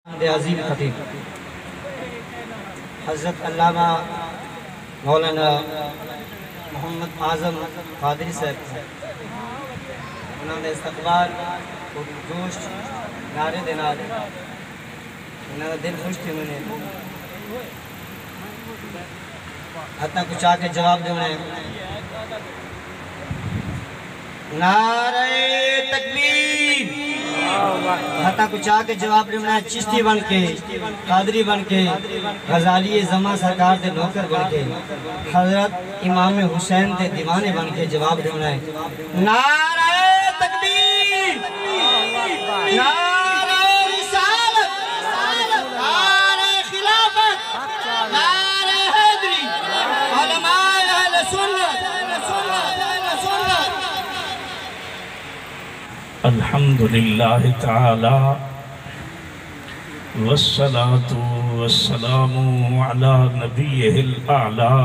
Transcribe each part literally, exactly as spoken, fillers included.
دے عظیم خطیب حضرت علامہ مولانا محمد اعظم قادری صاحب، انہاں دے استقبال، پرجوش نعرے دے نال انہاں دا دل خوش تھی ونڄے۔ ہتھاں کوں چا کے جواب ݙیوݨا ہے۔ نعرہ تکبیر۔ ہتھاں کوں چا کے جواب ݙیوݨا ہے، چشتی بݨ کے، قادری بݨ کے، غزالی زمان سرکار دے نوکر بݨ کے، حضرت امام حسین دے دیوانے بݨ کے جواب ݙیوݨا ہے۔ نعرہ تکبیر، نعرہ رسالت، نعرہ خلافت، نعرہ حیدری، علماء اہل سنت۔ الحمد لله تعالى، والصلاة والسلام على نبيه الأعلى،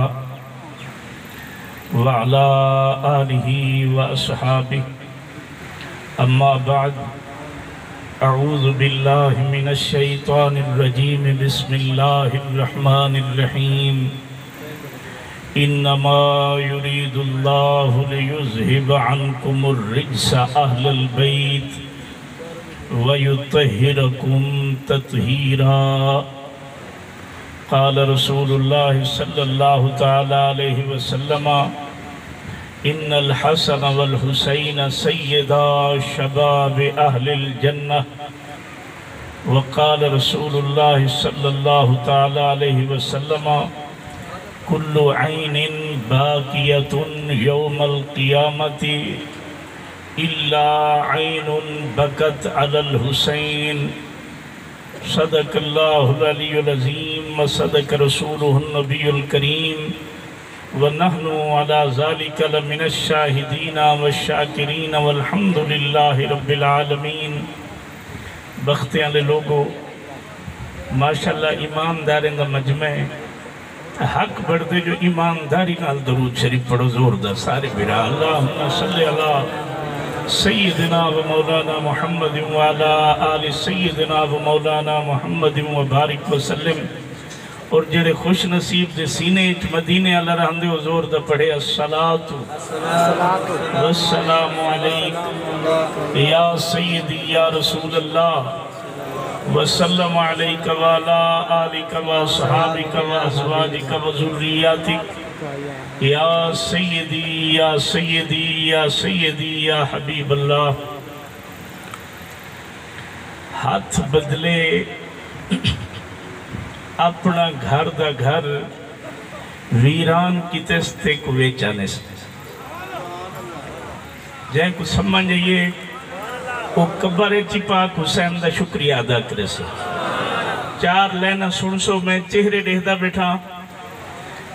وعلى آله وأصحابه. أما بعد، أعوذ بالله من الشيطان الرجيم. بسم الله الرحمن الرحيم. إنما يريد الله ليذهب عنكم الرجس أهل البيت ويطهركم تطهيرا. قال رسول الله صلى الله تعالى عليه وسلم: إن الحسن والحسين سيدا شباب أهل الجنة. وقال رسول الله صلى الله تعالى عليه وسلم: كل عين باكية يوم القيامة إلا عين بكت على الحسين. صدق الله العلي العظيم وصدق رسوله النبي الكريم، ونحن على ذلك لمن الشاهدين والشاكرين، والحمد لله رب العالمين. بختیں آلے لوگو، ماشاءاللہ، ایمانداریں دا مجمع ہے۔ حق بݨدے جو ایمانداری نال درود شریف پڑھو زوردار سارے بھرا۔ اللهم صل على سيدنا ومولانا محمد وعلى آل سيدنا ومولانا محمد وبارك وسلم۔ اور جڑے خوش نصیب دے سینے اچ مدینے والا رہندے ہو، زوردار پڑھے، الصلاۃ والسلام علیک یا سیدی یا رسول اللہ، وسلم علیک وعلی آلک واصحابک وازواجک وذریاتک، یا سیدی یا سیدی یا سیدی یا حبیب اللہ۔ ہتھ بدلے اپݨا گھر دا گھر، ویران کیتس تیکوں ویچ آنس۔ جیں کوں سمجھ آئیے، او قبر اچ ہی پاک حسین دا شکریہ ادا کریسے۔ چار لائناں سݨسو، میں چہرے ݙیہدا ٻیٹھاں۔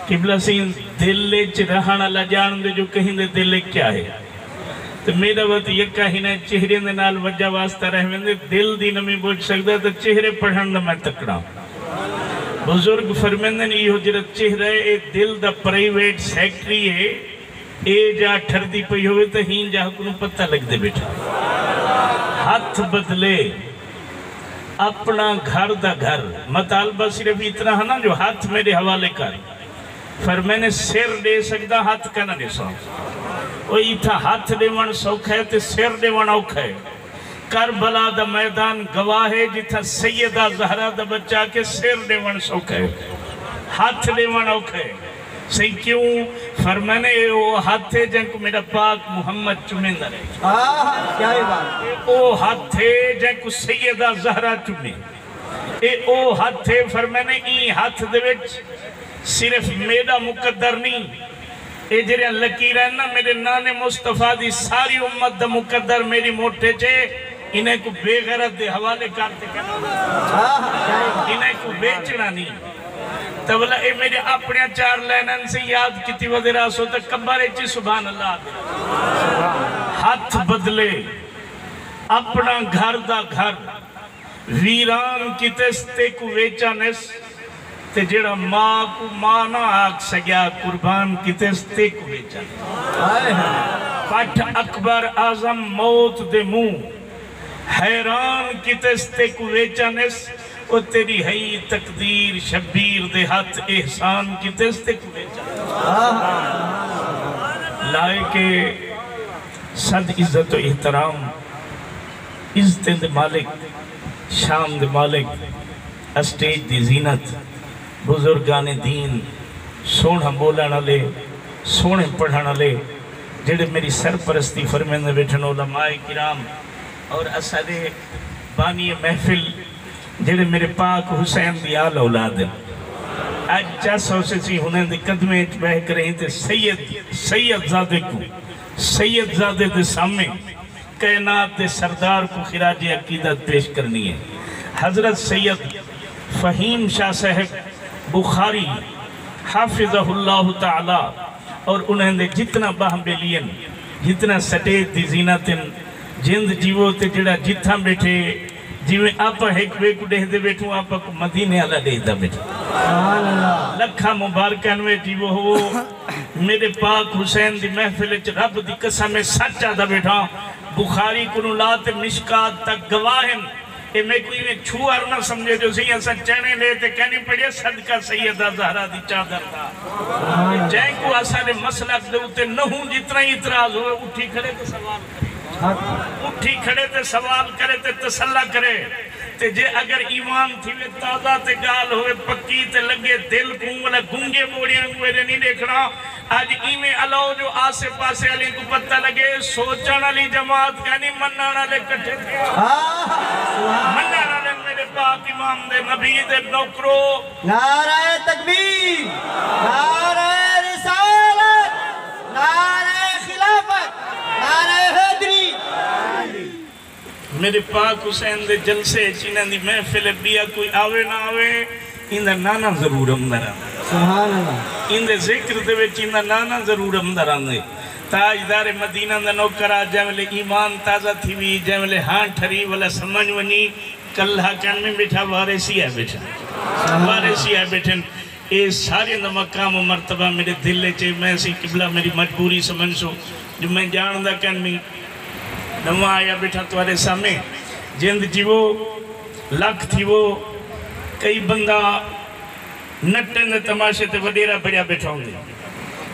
قبلہ سئیں، دل اچ رہݨ آلا ڄاݨدے جو کہیں دے دل اچ کیا ہے۔ تے میݙا وت یکا ہی نہ چہرے دے نال وجہ واسطہ رہ ویندے، دل دی نمی بجھ سڳدا تے چہرے پڑھݨ دا میں تکڑا۔ بزرگ فرمیندن، ایہو جیڑھا چہرہ ہے، اے دل دا پرائیویٹ سیکرٹری ہے، اے جا ٹھردی پئی ہووے تے ہین جا کنوں پتہ لڳدے ٻیٹھا۔ ہتھ بدلے اپݨا گھر دا گھر۔ مطالبہ صرف اتنا ہے نا جو ہتھ میݙے حوالے کر۔ فرمیندے سر ݙے سڳدا، ہتھ کائنا ݙیساں۔ او اتھاں ہتھ ݙیوݨ سوکھا ہے تے سر ݙیوݨ اوکھا ہے۔ کربلا دا میدان گواہ ہے، جتھاں سیدہ زہرا دا ٻچہ آ کے سر ݙیوݨ سوکھا ہے، ہتھ ݙیوݨ اوکھا ہے۔ سئیں کیوں؟ فرمیندے اے او ہتھ ہے جیں کوں میݙا پاک محمد چمیندا رہے۔ آہ، کیا بات ہے۔ او ہتھ ہے جیں کوں سیدہ زہرا چمے۔ اے او ہتھ ہے، فرمیندے ایں ہتھ دے وچ صرف میݙا مقدر نہیں، اے جیڑھیاں لکیراں ہن نا، میݙے نانے مصطفیٰ دی ساری امت دا مقدر میݙی مٹھ اچ ہے۔ انہیں کوں بے غیرت دے حوالے کر تے کر۔ انہیں کوں ویچݨا نہیں۔ تے ولا اے میݙے اپݨیاں چار لائناں سے یاد کیتی ودے رہسو تے قبر اچ ہی سبحان اللہ آکھے۔ ہتھ بدلے اپݨا گھر دا گھر، ویران کیتس تیکوں ویچ آنس، تے جیڑھا ماء کوں ماء نہ آکھ سڳیا، قربان کیتس تیکوں ویچ آنس۔ ہائے ہائے۔ پٹھ اکبر اعظم موت دے منہ حیران کیتس تیکوں ویچ آنس، او تیݙی ہئی تقدیر، شبیر دے ہتھ احسان کیتس تے کوڑے چا لائے کے۔ صد عزت و احترام، عزتیں دے مالک، شان دے مالک، اسٹیج دی زینت، بزرگان دین، سوہݨا ٻولݨ آلے، سوہݨے پڑھݨ آلے، جیڑھے میݙی سرپرستی فرمیندے ٻیٹھن، علماء کرام اور اساݙے بانی محفل، جیڑھے میݙے پاک حسین دی آل اولاد ہن۔ اڄ چس ہوسے سی انہاں دے قدمیں اچ ٻہہ کریں تے سید، سید زادے کوں، سید زادے دے سامݨے کائنات دے سردار کوں خراج عقیدت پیش کرݨی ہے۔ حضرت سید فہیم شاہ صاحب بخاری حفظہ اللہ تعالی اور انہاں دے جتنا ٻہہ ٻیلی ہن، جتنا سٹیج دی زینت ہن، جند جیوو تے جیڑھا جتھاں ٻیٹھے، جیویں آپاں ہک ٻئے کوں ݙیہدے ٻیٹھوں، آپاں کوں مدینے آلا ݙیہدا ٻیٹھے۔ سبحان اللہ۔ لکھاں مبارکاں وے جیوو ہوو۔ میݙے پاک حسین دی محفل اچ رب دی قسم اے، سچ آہدا ٻیٹھاں، بخاری کنوں لا تے مشکات تک گواہ ہن۔ اے میکوں ایویں چھوہر نہ سمجھے جو سئیں اساں چیݨے لے تے کینی پڑھیے، صدقہ سیدہ زہرا دی چادر دا۔ جیں کوں اساݙے مسلک دے اتے نہوں جتنا ہی اعتراض ہووے، اٹھی کھڑے تے سوال کرے۔ اٹھی کھڑے تے سوال کرے تے تسلا کرے۔ تے جے اگر ایمان تھیوے تازہ تے ڳالھ ہووے پکی تے لڳے دل کوں، ولا گنگے ٻوڑیاں کوں ایݙے نی ݙیکھݨا۔ اڄ ایویں الاؤ جو آسے پاسے آلیں کوں پتہ لڳے، سوچݨ آلی جماعت کائنی، منݨ آلے کٹھے تھئے۔ منݨ آلے میݙے پاک امام دے نبی دے نوکرو۔ نعرہ تکبیر، نعرہ رسالت، نعرہ خلافت، نعرہ حیدری۔ میݙے پاک حسین دے جلسے اچ انہاں دی محفل ہے، ٻیا کوئی آوے نہ آوے، ایندا نانا ضرور امدا رہندے۔ سبحان اللہ۔ ایندے ذکر دے وچ ایندا نانا ضرور امدا رہندے۔ تاجدار مدینہ دا نوکر آ، جیں ویلے ایمان تازہ تھیوی، جیں ویلے ہاں ٹھری، ولا سمجھ ونڄی، کلہا کن میں ٻیٹھا، وارثی آئے ٻیٹھن۔ سبحان اللہ۔ وارثی آئے ٻیٹھن۔ اے ساریں دا مقام و مرتبہ میݙے دل اچ اے۔ میں سئیں قبلہ میݙی مجبوری سمجھسو جو میں ڄاݨدا کن میں نواں آیا ٻیٹھاں تہاݙے سامݨے۔ جند جیوو، لکھ تھیوو۔ کئی بندہ نٹیں دے تماشے تے وݙیرا بݨیا ٻیٹھا ہوندے،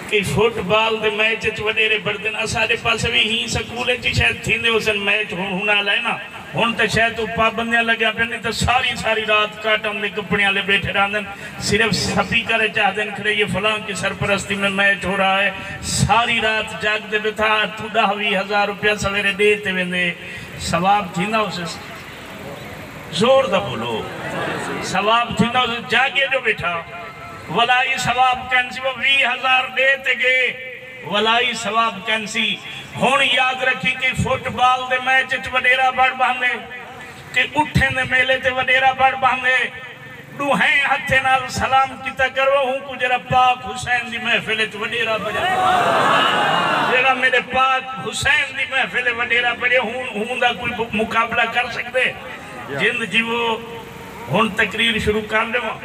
کئی فٹ بال دے میچ اچ وݙیرے بݨدن۔ اساݙے پاسے وی ہیں سکول اچ ہی شاید تھیندے ہوسن میچ، ہݨ ہݨ آلا ہے نا۔ ہݨ تاں شاید او پابندیاں لڳیاں پئین، نی تاں ساری ساری رات کاٹن دے کپڑیاں آلے ٻیٹھے رہندن، صرف سپیکر اچ آہدن کھڑے، یہ فلاں کی سرپرستی میں میچ ہو رہا ہے۔ ساری رات جاڳدے ٻیٹھا، توں ݙاہ ویہہ ہزار روپیہ سویرے ݙے تے ویندے، ثواب تھیندا ہوسے؟ زور دا بولو، ثواب تھیندا ہوسے؟ جاڳے جو ٻیٹھا، ولائی ثواب کن سی، وہ ویہہ ہزار ݙے تے ڳئے، ولائی ثواب کن سی۔ ہݨ یاد رکھی کہ فٹ بال دے میچ اچ وݙیرا بݨ ٻہندے، کہ اٹھیں دے میلے تے وݙیرا بݨ ٻہندے، ݙوہیں ہتھیں نال سلام کیتا کرو ہوں کوں جیڑھا پاک حسین دی محفل اچ وݙیرا بݨے، جیڑھا میݙے پاک حسین دی محفل اچ وݙیرا بݨے، ہوں، ہوں دا کوئی مقابلہ کر سڳدے؟ جند جیوو۔ ہݨ تقریر شروع کر ݙیواں؟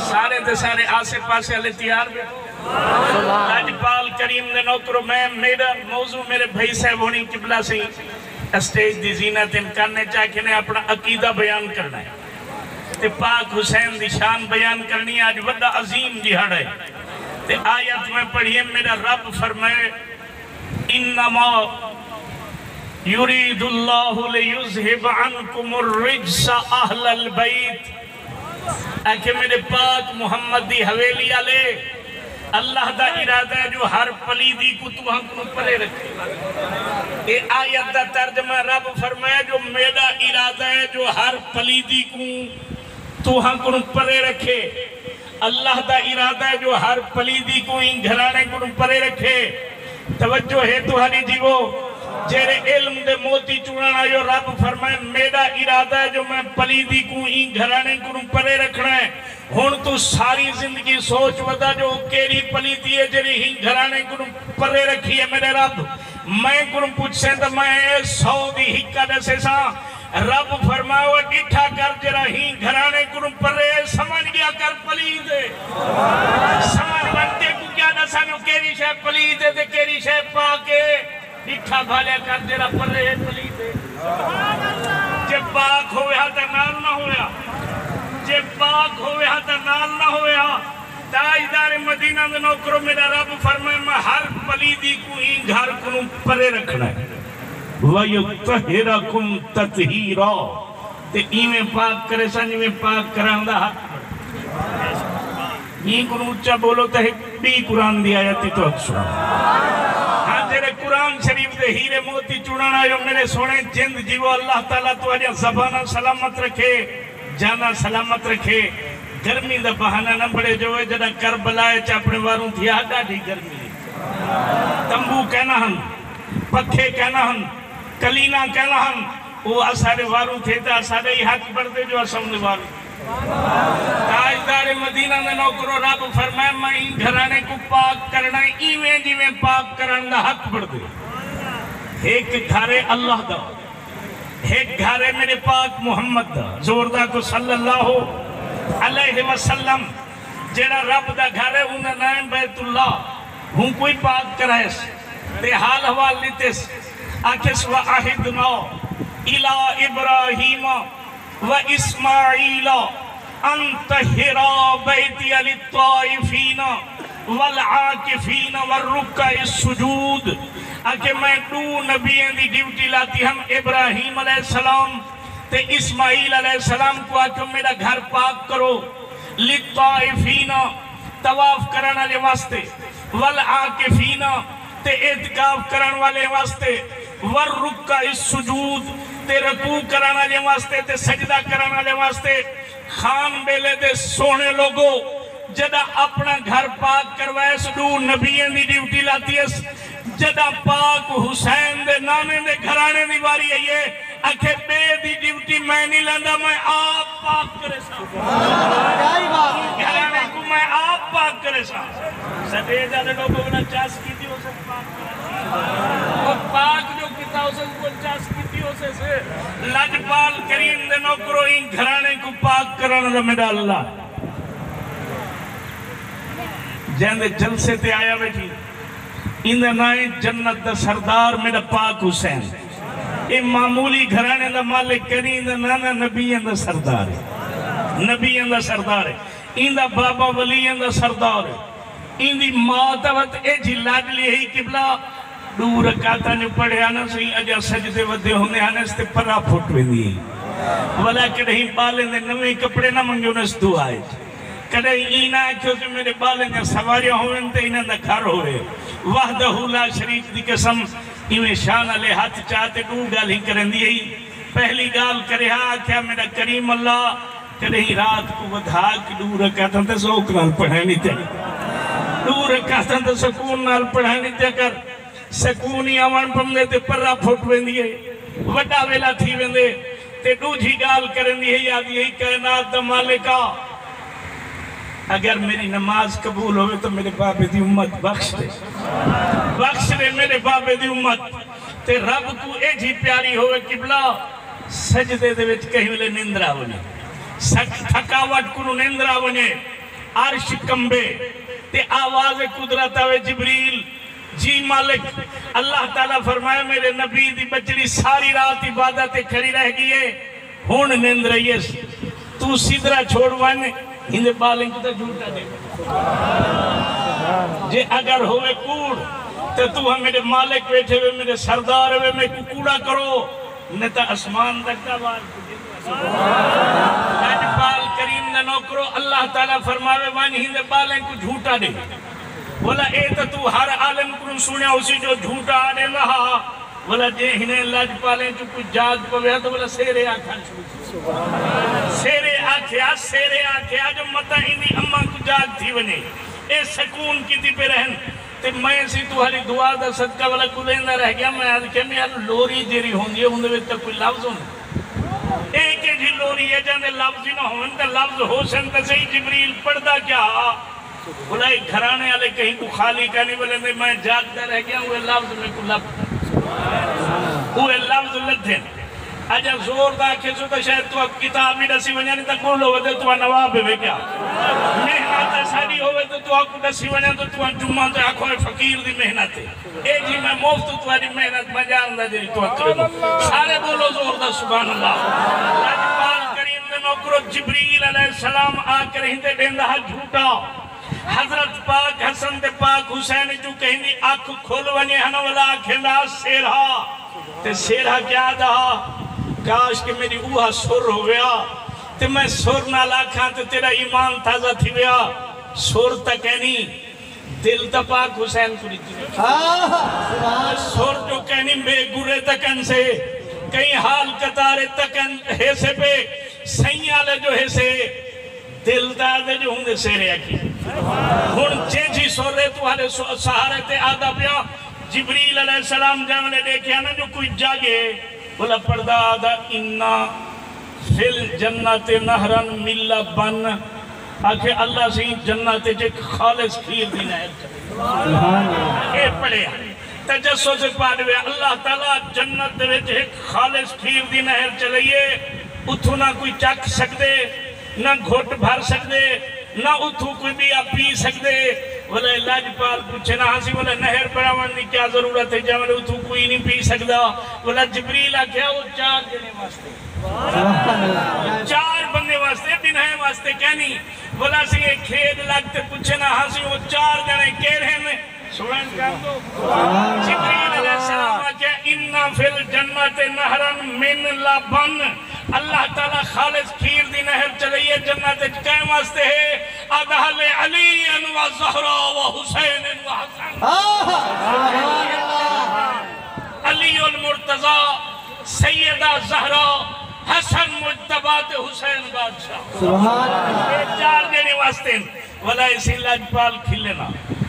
سارے دے سارے آسے پاسے آلے تیار وے؟ تاجپال کریم دے نوکرو، میں، میݙا موضوع میݙے بھائی صاحب ہوݨی قبلہ سئیں اسٹیج دی زینت ہن، کن اچ آکھے نے اپݨا عقیدہ بیان کرݨا ہے تے پاک حسین دی شان بیان کرݨی ہے۔ اڄ وݙا عظیم ݙیہاڑا ہے تے آیت میں پڑھی ہے، میݙا رب فرمائے، انما یرید اللہ لیذہب عنکم الرجس اہل البیت۔ آکھے میݙے پاک محمد دی حویلی آلے، اللہ دا ارادہ ہے جو ہر پلیدی کوں تہاں کنوں پرے رکھے۔ اے آیت دا ترجمہ، رب فرمایا جو میݙا ارادہ ہے جو ہر پلیدی کوں تہاں کنوں پرے رکھے۔ اللہ دا ارادہ ہے جو ہر پلیدی کوں ایں گھرانے کنوں پرے رکھے۔ توجہ ہے تہاݙی جیوو؟ جیڑھے علم دے موتی چݨݨ آئیو، رب فرمائے، میݙا ارادہ ہے جو میں پلیدی کوں ایں گھرانے کنوں پرے رکھݨا ہے۔ ہݨ توں ساری زندگی سوچ ودا جو او کیڑھی پلیدی ہے جیڑھی ایں گھرانے کنوں پرے رکھی ہے میݙے رب۔ میں کنوں پچھسیں تاں میں اے سو دی ہکا ݙسیساں۔ رب فرمائے، او ݙٹھا کر جیڑھا ایں گھرانے کنوں پرے ہے، سمجھ ڳیا کر پلید ہے۔ سمجھ ونڄ تیکوں کیا ݙساں جو کیڑھی شے پلید ہے تے کیڑھی شے پاک ہے۔ ݙٹھا بھالیا کر جیڑھا پرے ہے پلید ہے۔ جے پاک ہووے ہا تاں نال نہ ہویا۔ جے پاک ہووے ہا تاں نال نہ ہویا۔ تاجدار مدینہ دے نوکرو، میݙا رب فرمائے، میں ہر پلیدی کوں ایں گھر کنوں پرے رکھݨا ہے۔ وَيُطَهِّرَكُمْ تَطْهِيرًا۔ تے ایویں پاک کریساں جیویں پاک کرݨ دا حق۔ ایں کنوں اچا ٻولو تاں ہک ٻی قرآن دی آیت ہی تہاکوں سݨاواں۔ ہاں، جیڑھے قرآن شریف دے ہیرے موتی چݨݨ آئے ہو، میݙے سوہݨے، جند جیوو، اللہ تعالیٰ تہاݙیاں زباناں سلامت رکھے، جاناں سلامت رکھے۔ گرمی دا بہانہ نہ بݨیجو، جݙاں کربلا اچ اپݨے واروں تھیا، ݙاڈھی گرمی ہے۔ تمبو کائنا ہن، پکھے کائنا ہن، کلیناں کائنا ہن، او اساݙے واروں تھے تاں اساݙا ہی حق بݨدے جو اساں اوندے واروں۔ تاجدار مدینہ دے نوکرو، رب فرمائے، میں ایں گھرانے کوں پاک کرݨا ہے، ایویں جیویں پاک کرݨ دا حق بݨدے۔ ہک گھر ہے اللہ دا، ہک گھر ہے میݙے پاک محمد دا۔ زوردار آکھو صلی اللہ علیہ وسلم۔ جیڑھا رب دا گھر ہے، اوندا ناں ہے بیت اللہ۔ ہوں کوئی پاک کرائس تے حال احوال ݙتس۔ آکھس، وعہدنا الی ابراہیم واسماعیل ان طہرا بیتی للطائفین والعاکفین والرکع السجود۔ آکھے، میں ݙو نبیاں دی ڈیوٹی لاتی ہم، ابراہیم علیہ السلام تے اسماعیل علیہ السلام کوں، آکھیو میݙا گھر پاک کرو، للطائفین، طواف کرݨ والے واسطے، والعاکفین، تے اعتکاف کرݨ والے واسطے، والرکع السجود، تے رکوع کرݨ والے واسطے تے سجدہ کرݨ والے واسطے۔ خان بیلے دے سوہݨے لوگو، جݙاں اپݨا گھر پاک کروائس، ݙو نبیاں دی ڈیوٹی لاتی اس۔ جݙاں پاک حسین دے نانے دے گھرانے دی واری آئی ہے، آکھے، ٻئے دی ڈیوٹی میں نہیں لیندا، میں آپ پاک کریساں۔ گھرانے کوں میں آپ پاک کریساں۔ سٹیج والے لوگوں نے چس کیتی ہوسے پاک کرݨ۔ او پاک جو کیتا ہوسے، او چس کیتی ہوسے سے۔ لجپال کریم دے نوکرو، ایں گھرانے کوں پاک کرݨ دا میݙا اللہ۔ جیندے جلسے تے آیا ویٹھی، ایندا ناں ہے جنت دا سردار میݙا پاک حسین۔ اے معمولی گھرانے دا مالک کینی، ایندا نانا نبیاں دا سردار ہے۔ نبیاں دا سردار ہے۔ ایندا بابا ولیاں دا سردار ہے۔ ایندی ماء تاں وت ایجھی لاڈلی ہئی قبلہ، ݙو رکعتاں جو پڑھیا نہ سئیں، اجاں سجدے ودے ہوندے ہنس تے پرا پھٹ ویندی ہئی۔ ولا کݙہیں ٻالیں دے نویں کپڑے نہ منگیونس دعا اچ۔ کݙہیں ایں نہ آکھیوس میݙے ٻالیں دیاں سواریاں ہوون تے انہاں دا گھر ہووے۔ وحدہ لا شریک دی قسم، ایویں شان آلے ہتھ چا تے ݙو ڳالھیں کریندی ہئی۔ پہلی ڳالھ کریا آکھیا، میݙا کریم اللہ، کݙہیں رات کوں ودھا کے ݙو رکعتاں تے ذوق نال پڑھائیں ݙتیا کر۔ ݙو رکعتاں تے سکون نال پڑھائیں ݙتیا کر۔ سکون ہی آوݨ پوندے تے پرا پھٹ ویندی ہے، وݙا ویلا تھی ویندے۔ تے ݙوجھی ڳالھ کریندی ہئی، آہدی ہئی، کائنات دا مالک آ، اگر میݙی نماز قبول ہووے تاں میݙے بابے دی امت بخش ݙے، بخش ݙے میݙے بابے دی امت۔ تے رب کوں ایجھی پیاری ہووے قبلہ، سجدے دے وچ کہیں ویلے نندر آ ونڄے، سک تھکاوٹ کنوں نندر آ ونڄے، عرش کنبے تے آواز قدرت آوے، جبریل، جی مالک۔ اللہ تعالیٰ فرمائے، میݙے نبی دی ٻچڑی ساری رات عبادت تے کھڑی رہ ڳئی ہے، ہݨ نندر آئی ہے، توں سدرہ چھوڑ ونڄ، ایندے ٻالیں کوں تاں جھوٹا ݙے۔ جے اگر ہووے کوڑ تے توں ہم میݙے مالک ویٹھے وے، میݙے سردار وے، میکوں کوڑا کرو، نہ تاں اسمان تک دا آواز۔ لجپال کریم دا نوکرو، اللہ تعالیٰ فرماوے، ونڄ ایندے ٻالیں کوں جھوٹا ݙے۔ بھلا اے تاں توں ہر عالم کنوں سݨیا ہوسی جو جھوٹا آ ݙیندا ہا۔ بھلا جے ہنیں لجپالیں چوں کوئی جاڳ پوے ہا تاں بھلا سیرے آکھݨ شروع تھی۔ سیرے آکھیا، سیرے آکھیا جو متاں ایندی اماں کوں جاڳ تھی ونڄے۔ اے سکون کیتی پئے رہن۔ تے میں سی تہاݙی دعا دا صدقہ ولا ڳلیندا رہ ڳیا۔ میں آکھیا، یار، لوری جیڑھی ہوندی ہے، اوندے وچ تاں کوئی لفظ ہوندے۔ اے کیجھی لوری ہے، جیندے لفظ ہی نہ ہوون، تاں لفظ ہوسن تاں صحیح۔ جبریل پڑھدا کیا ہا؟ بھلا اے گھرانے والے کہیں کوں خالی کائنی ولیندے، میں جاڳدا رہ ڳیا، اوہے لفظ میکوں لبھ، اوہے لفظ لدھن۔ اجاں زور دا آکھیسوں تاں شاید تہاکوں کتاب وی ݙسی ونڄے، نی تاں ڳل ہووے تے تہاں نواب ہووے کیا؟ محنت اساݙی ہووے تے تہاکوں ݙسی ونڄاں تے تہاں جمعہ تے آکھو اے فقیر دی محنت اے۔ اے جی میں مفت تہاݙی محنت میں ڄاݨدا جیڑھی تہاں کریندو۔ سارے ٻولو زور دا سبحان اللہ۔ لجپال کریم دے نوکرو، جبریل علیہ السلام آ کر ہندے ݙیندا ہا جھوٹا۔ حضرت پاک حسن تے پاک حسین اچوں کہیں دی اکھ کھل ونڄے ہن ولا آکھیندا سیرھا۔ تے سیرھا کیا آہدا ہا؟ کاش کہ میݙی اوہا سر ہوویا تے میں سر نال آکھاں تے تیݙا ایمان تازہ تھیویا۔ سر تاں کینی، دل تاں پاک حسین کوں ݙتی۔ آہ، سبحان اللہ۔ سر جو کینی بے گرے تکن سے، کہیں حال قطارے تکن ہیسے پے، سئیں آلے جو ہیسے، دل دا تے جو ہوندے سیرے اکھی۔ ہݨ چیجھی سورے تہاݙے سو-، سہارے تے آہدا پیا۔ جبریل علیہ السلام جاویں ݙیکھیا نا جو کوئی جاڳے، ولا پڑھدا آہدا، "انا فی الجنت نہرا من لبن"، آکھے، "اللہ سئیں، جنت اچ ہک خالص کھیر دی نہر چلے۔" سبحان اللہ۔ اے پڑھیا، تجسس پڑھ وے، اللہ تعالیٰ جنت دے وچ ہک خالص کھیر دی نہر چلئی اے، اتھوں نہ کوئی چکھ سڳدے، نہ گھٹ بھر سڳدے، نہ اتھوں کوئی ٻیا پی سڳدے۔ ولا لجپال پچھے نہ ہاسی، ولا نہر بݨاوݨ دی کیا ضرورت ہے، جاویں اتھوں کوئی نہیں پی سڳدا۔ ولا جبریل آکھیا، او چار ڄݨے واسطے۔ سبحان اللہ۔ چار بندے واسطے، ٻنہائیں واسطے کینی۔ ولا سئیں اے کھیݙ لڳ تے پچھے نہ ہاسی، او چار ڄݨے کیڑھے ہن؟ سوہݨ کر دو۔ جبریل علیہ السلام آکھیا، "ان فی الجنت نہرا من لبن۔" اللہ تعالیٰ خالص کھیر دی نہر چلئی ہے جنت اچ، کہیں واسطے ہے؟ آہدا، "لعلی و زہرا و حسین و حسن۔" آہ، سبحان اللہ۔ علی المرتضی، سیدہ زہرا، حسن مجتبیٰ تے حسین بادشاہ۔ سبحان اللہ۔ اے چار ڄݨے واسطے ہن۔ ولا اسی لجپال کھلے نہ۔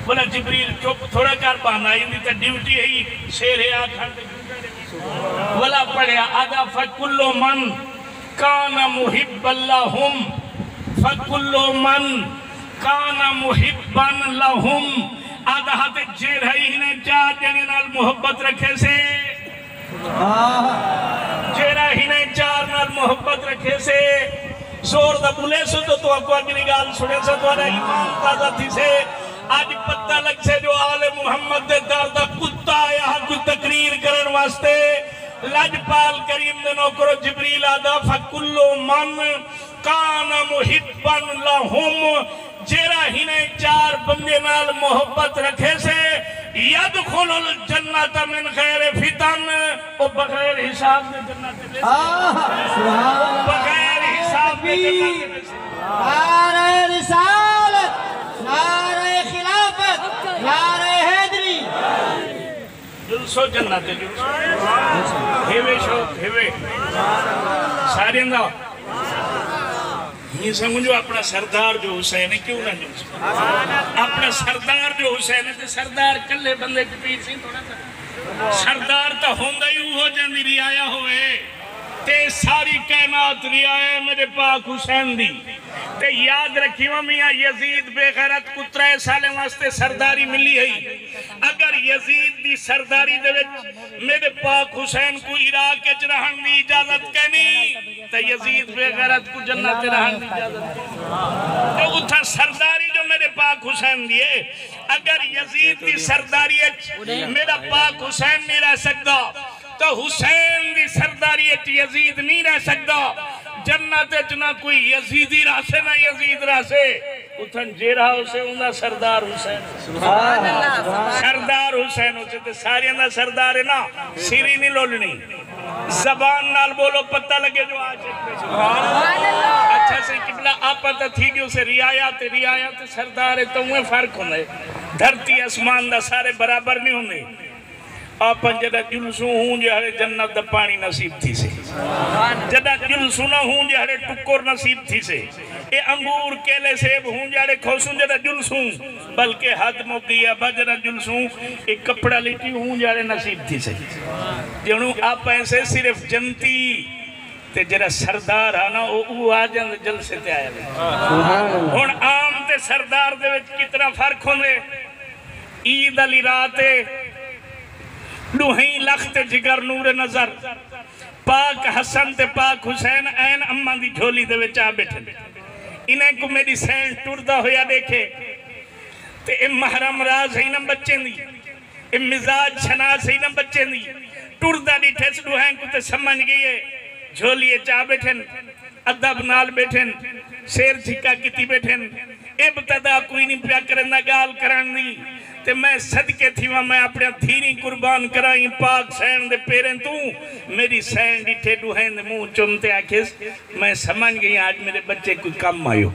ولا جبریل چپ تھوڑا کر، بہانا ایندی تاں ڈیوٹی ہئی، سیرھے آکھݨ تے جھوٹا ݙے۔ ولا پڑھیا، آہدا، "فکل من کان محبا لہم، فکل من کان محبا لہم۔" آہدا تے جیڑھا ہی ہنیں چار ڄݨے نال محبت رکھیسے، جیڑھا ہنیں چار نال محبت رکھیسے، زور دا ٻولیسو تاں تہاکوں اڳلی ڳالھ سݨیساں، تہاݙا ایمان تازہ تھیسے۔ اڄ پتہ لڳسے جو آل محمد دے در دا کتا آیا ہا کوئی تقریر کرݨ واسطے۔ لجپال کریم دے نوکرو، جبریل آہدا، "فکل من کان محبا لہم۔" جیڑھا ہنیں چار بندے نال محبت رکھیسے، یدخل الجنت من غیر فتن، او بغیر حساب دے جنت دے ویسے۔ آہ، سبحان اللہ۔ بغیر حساب دے جنت دے ویسے۔ نعرہ رسالت، نعرہ خلافت، نعرہ حیدری۔ جلسو جنت، جلسو۔ ہیوے شوق، ہیوے۔ سارے دا۔ ہی سمجھو، اپݨا سردار جو حسین ہے، کیوں نہ جلسو؟ اپݨا سردار جو حسین ہے، تے سردار کلھے بندے کوں پیر سئیں تھوڑا کر۔ سردار تاں ہوندا ہی اوہو جیندی رعایا ہووے۔ تے ساری کائنات رعایا ہے میݙے پاک حسین دی۔ تے یاد رکھیواں، میاں یزید بے غیرت کوں ترے سالیں واسطے سرداری ملی ہئی۔ اگر یزید دی سرداری دے وچ میݙے پاک حسین کوں عراق اچ رہݨ دی اجازت کینی، تاں یزید بے غیرت کوں جنت تے رہݨ دی اجازت کینی۔ تے اتھاں سرداری جو میݙے پاک حسین دی ہے، اگر یزید دی سرداری اچ میݙا پاک حسین نہیں رہ سڳدا، تاں حسین دی سرداری اچ یزید نہیں رہ سڳدا۔ جنت اچ نہ کوئی یزیدی رہسے، نہ یزید رہسے۔ اتھاں جیڑھا ہوسے، اوندا سردار حسین۔ سبحان اللہ۔ سردار حسین ہوسے تے ساریاں دا سردار ہے نا، سری نہیں لولنی۔ زبان نال ٻولو، پتہ لڳے جو عاشق۔ سبحان اللہ۔ اچھا سئیں قبلہ، آپاں تاں تھی ڳیوسے رعایا تے رعایا تے سردار ہے، تاں اوئیں فرق ہوندے۔ دھرتی اسمان دا سارے برابر نہیں ہوندے۔ آپاں جݙاں جلسوں، ہوں جیہاڑے جنت دا پاݨی نصیب تھیسے۔ جݙاں جلسوں نہ، ہوں جیہاڑے ٹکر نصیب تھیسے۔ اے انگور، کیلے، سیب، ہوں جیہاڑے کھوسوں جݙاں جلسوں، بلکہ حد مک ڳئی ہے، ٻس جݙاں جلسوں، اے کپڑا لیٹی، ہوں جیہاڑے نصیب تھیسے۔ جݙاں آپاں ایسے صرف جنتی تے جیڑھا سردار ہا نا، او، او آ جاندے جلسے تے آیا وے۔ سبحان اللہ۔ ہݨ عام تے سردار دے وچ کتنا فرق ہوندے۔ عید آلی رات ہے، ݙوہیں لخ تے جگر نور نظر، پاک حسن تے پاک حسین عین اماں دی جھولی دے وچ آ ٻیٹھن۔ انہیں کوں میݙی سین ٹردا ہویا ݙیکھے تے اے محرم راز ہئی نہ ٻچیں دی، اے مزاج شناس ہئی نہ ٻچیں دی۔ ٹردا ݙٹھس ݙوہیں کوں تے سمجھ ڳئی ہے جھولی اچ آ ٻیٹھن۔ ادب نال ٻیٹھن، سر جھکا کیتی ٻیٹھن۔ ابتدا کوئی نی پیا کریندا ڳالھ کرݨ دی۔ تے میں صدقے تھیواں، میں اپݨیاں دھیریں قربان کراں ایں پاک سئین دے پیریں توں۔ میݙی سئین ݙٹھے ݙوہیں دے منہ چم تے آکھیس، میں سمجھ ڳئی ہاں اڄ میݙے ٻچے کوئی کم آیو۔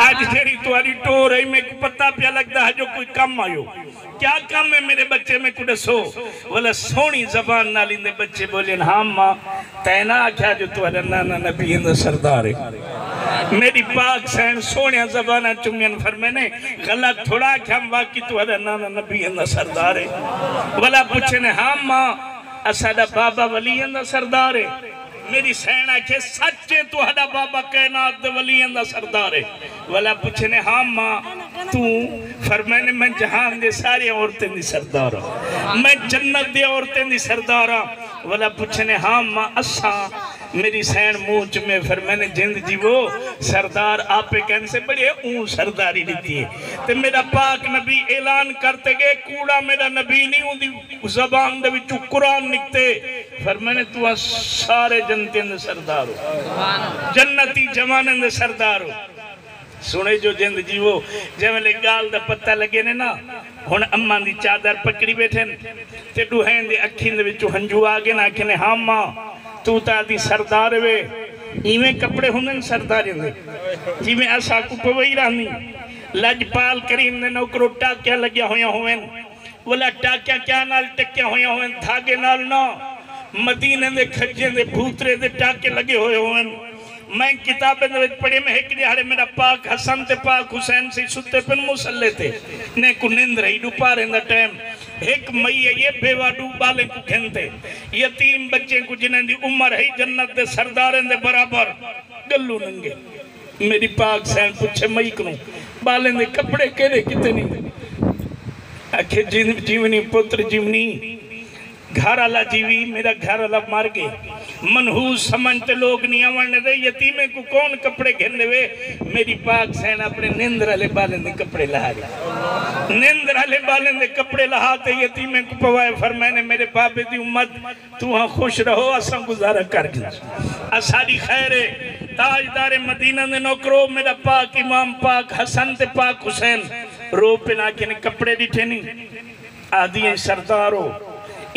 اڄ جیڑھی تہاݙی ٹور ہئی میکوں پتہ پیا لڳدا ہا جو کوئی کم آیو۔ کیا کم ہے میݙے ٻچے، میکوں ݙسو۔ ولا سوہݨی زبان نال ایندے ٻچے ٻولین، ہاں ماں، تیں نہ آکھیا جو تہاݙا نانا نبیاں دا سردار ہے؟ میݙی پاک سئین سوہݨیاں زباناں چمیاں فرمیندے، غلط تھوڑا آکھیا، واقعی تہاݙا نانا نبیاں دا سردار ہے۔ ولا پچھن، ہاں ماں، اساݙا بابا ولیاں دا سردار ہے؟ میݙی سئین آکھے، سچ ہے، تہاݙا بابا کائنات دے ولیاں دا سردار ہے۔ ولا پچھن، ہاں ماں، توں؟ فرمیندے، میں جہان دے سارے عورتیں دی سردار ہاں، میں جنت دے عورتیں دی سردار ہاں۔ ولا پچھن، ہاں ماں، اساں؟ میݙی سئین منہ چمے فرمیندے، جند جیوو، سردار آپے کہن سے بڑے اوں سرداری ݙتی ہے۔ تے میݙا پاک نبی اعلان کرتے گئے، کوڑا میݙا نبی نہیں، اوندی زبان دے وچوں قرآن نکتے۔ فرمیندے، تساں سارے جنتیں دے سردار ہو، جنتی جوانیں دے سردار ہو۔ سݨے جو جند جیوو، جیں ویلے ڳالھ دا پتہ لڳے نے نا، ہݨ اماں دی چادر پکڑی ٻیٹھن تے ݙوہیں دے اکھیں دے وچوں ہنجو آ ڳئے نا، آکھن، ہاں ماں، توں تاں آہدی سردار وے، ایویں کپڑے ہوندن سرداریں دے، جیویں اساکوں پوئی رہندی۔ لڄپال کریم دے نوکرو، ٹاکیاں لڳیاں ہویاں ہوون، ولا ٹاکیاں کیا نال ٹکیاں ہویاں ہوون، دھاڳے نال نہ، مدینے دے کھجیں دے بھوترے دے ٹاکے لڳے ہوئے ہوون۔ میں کتابیں دے وچ پڑھیم، ہک ݙیہاڑے میݙا پاک حسن تے پاک حسین سی ستے پن مصلے تے، انہیں کوں نندر ہئی، ݙوپہریں دا ٹائم، ہک مئی آئی ہے، بیوہ ݙو ٻالیں کوں گھن تے، یتیم ٻچیں کوں، جنہیں دی عمر ہئی جنت دے سرداریں دے برابر، ڳلوں ننگے۔ میݙی پاک سئین پچھے مئی کنوں، ٻالیں دے کپڑے کیݙے کیتے نی؟ آکھے، جیون-، جیونی پتر جیونی، گھر آلا جیوی، میݙا گھر آلا مر ڳئے۔ منحوس سمجھ تے لوک نی آوݨ ݙیندے، یتیمیں کوں کون کپڑے گھن ݙیوے؟ میݙی پاک سئین اپݨے نندر آلے ٻالیں دے کپڑے لہا ڳئے۔ نندر آلے ٻالیں دے کپڑے لہا تے یتیمیں کوں پوائے، فرمائے نے، میݙے بابے دی امت، تہاں خوش رہو، اساں گزارا کر گھنسوں۔ اساݙی خیر ہے۔ تاجدار مدینہ دے نوکرو، میݙا پاک امام پاک حسن تے پاک حسین رو پن، آکھن، کپڑے ݙٹھے نی؟ آہدی ایں سردار ہو،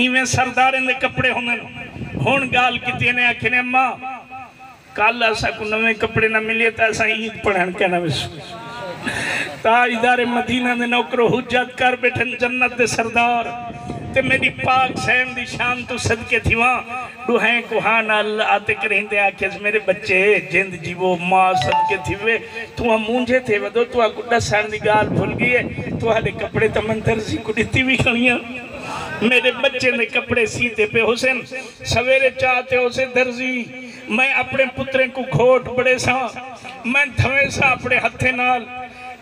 ایویں سرداریں دے کپڑے ہوندن۔ ہݨ ڳالھ کیتی نے، آکھن، اماں، کل اساکوں نویں کپڑے نہ ملے تاں اساں عید پڑھݨ کائنا ویسوں۔ تاجدار مدینہ دے نوکرو، حجت کر ٻیٹھن جنت دے سردار، تے میݙی پاک سئین دی شان توں صدقے تھیواں، ݙوہیں کوں ہاں نال عاتق رہندے آکھیس، میݙے ٻچے، جند جیوو، ماء صدقے تھیوے، تہاں مونجھے تھے ودو، تہاکوں ݙسݨ دی ڳالھ بھل ڳئی ہے، تہاݙے کپڑے تاں میں درزی کوں ݙتی وی کھڑی ہاں۔ میݙے ٻچیں دے کپڑے سیتے پئے ہوسن، سویرے چا تے ہوسے درزی، میں اپݨے پتریں کوں گھوٹ بݨیساں، میں دھویساں اپݨے ہتھیں نال،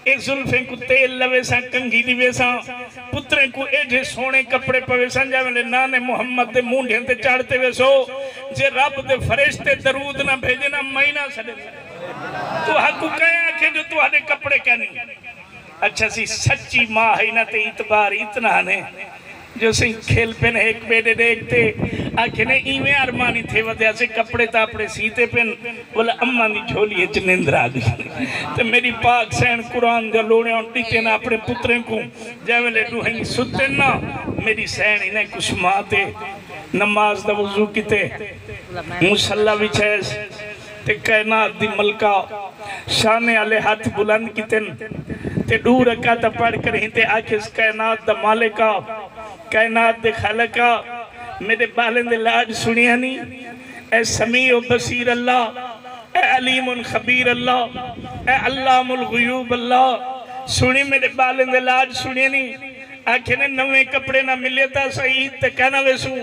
اے زلفیں کوں تیل لویساں، کنگھی ݙیویساں، پتریں کوں ایجھے سوہݨے کپڑے پویساں، جیں ویلے نانے محمد دے مونڈھیں تے چڑھ تے ویسو، جے رب دے فرشتے درود نہ بھیجن، میں نہ سݙیساں۔ تہاکوں کئیں آکھے جو تہاݙے کپڑے کینی؟ اچھا سی، سچی ماء ہئی نہ تے اعتبار اتنا نے۔ جو سئیں کھل پن ہک ٻئے دے ݙیکھ تے، آکھن ایویں ارمانی تھے ودے ہاسے، کپڑے تاں اپݨے سیتے پن، ولا اماں دی جھولی اچ نندر آ ڳئی۔ تے میݙی پاک سئین قرآن دا لوڑیاں ݙتن اپݨے پتریں کوں، جیں ویلے ݙوہیں ستن نا، میݙی سئین انہیں کوں سما تے نماز دا وضو کیتے، مصلی وچھائیس۔ تے کائنات دی ملکہ شانے آلے ہتھ بلند کیتن تے ݙو رکعتاں پڑھ کر ہی تے آکھیس، کائنات دا مالکا، کائنات دے خالقا، میݙے ٻالیں دے لاݙ سݨیاں نی؟ اے سمیع و بصیر اللہ، اے علیم خبیر اللہ، اے علام الغیوب اللہ، سݨی میݙے ٻالیں دے لاݙ سݨیاں نی؟ آکھے نے، نویں کپڑے نہ ملے تاں اساں عید تے کائنا ویسوں۔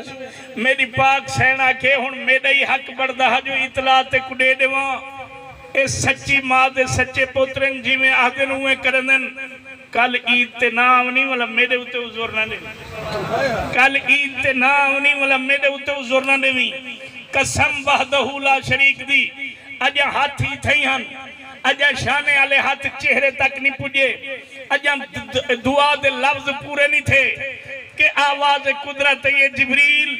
میݙی پاک سئین آکھے، ہݨ میݙا ہی حق بݨدا ہا جو اطلاع تیکوں ݙے ݙیواں۔ اے سچی ماء دے سچے پتر ہن، جیویں آہدن اونویں کریندن۔ کل عید تے نہ آونی ولا میڈے اتے عذر نہ ڈیویں۔ کل عید تے نہ آونی ولا میڈے اتے عذر نہ ڈیویں۔ قسم وحدہ لا شریک دی، اجاں ہتھ ہی تھئی ہن، اجاں شانے آلے ہتھ چہرے تک نی پجے، اجاں د-، د-، دعا دے لفظ پورے نی تھے کہ آواز قدرت اے جبریل،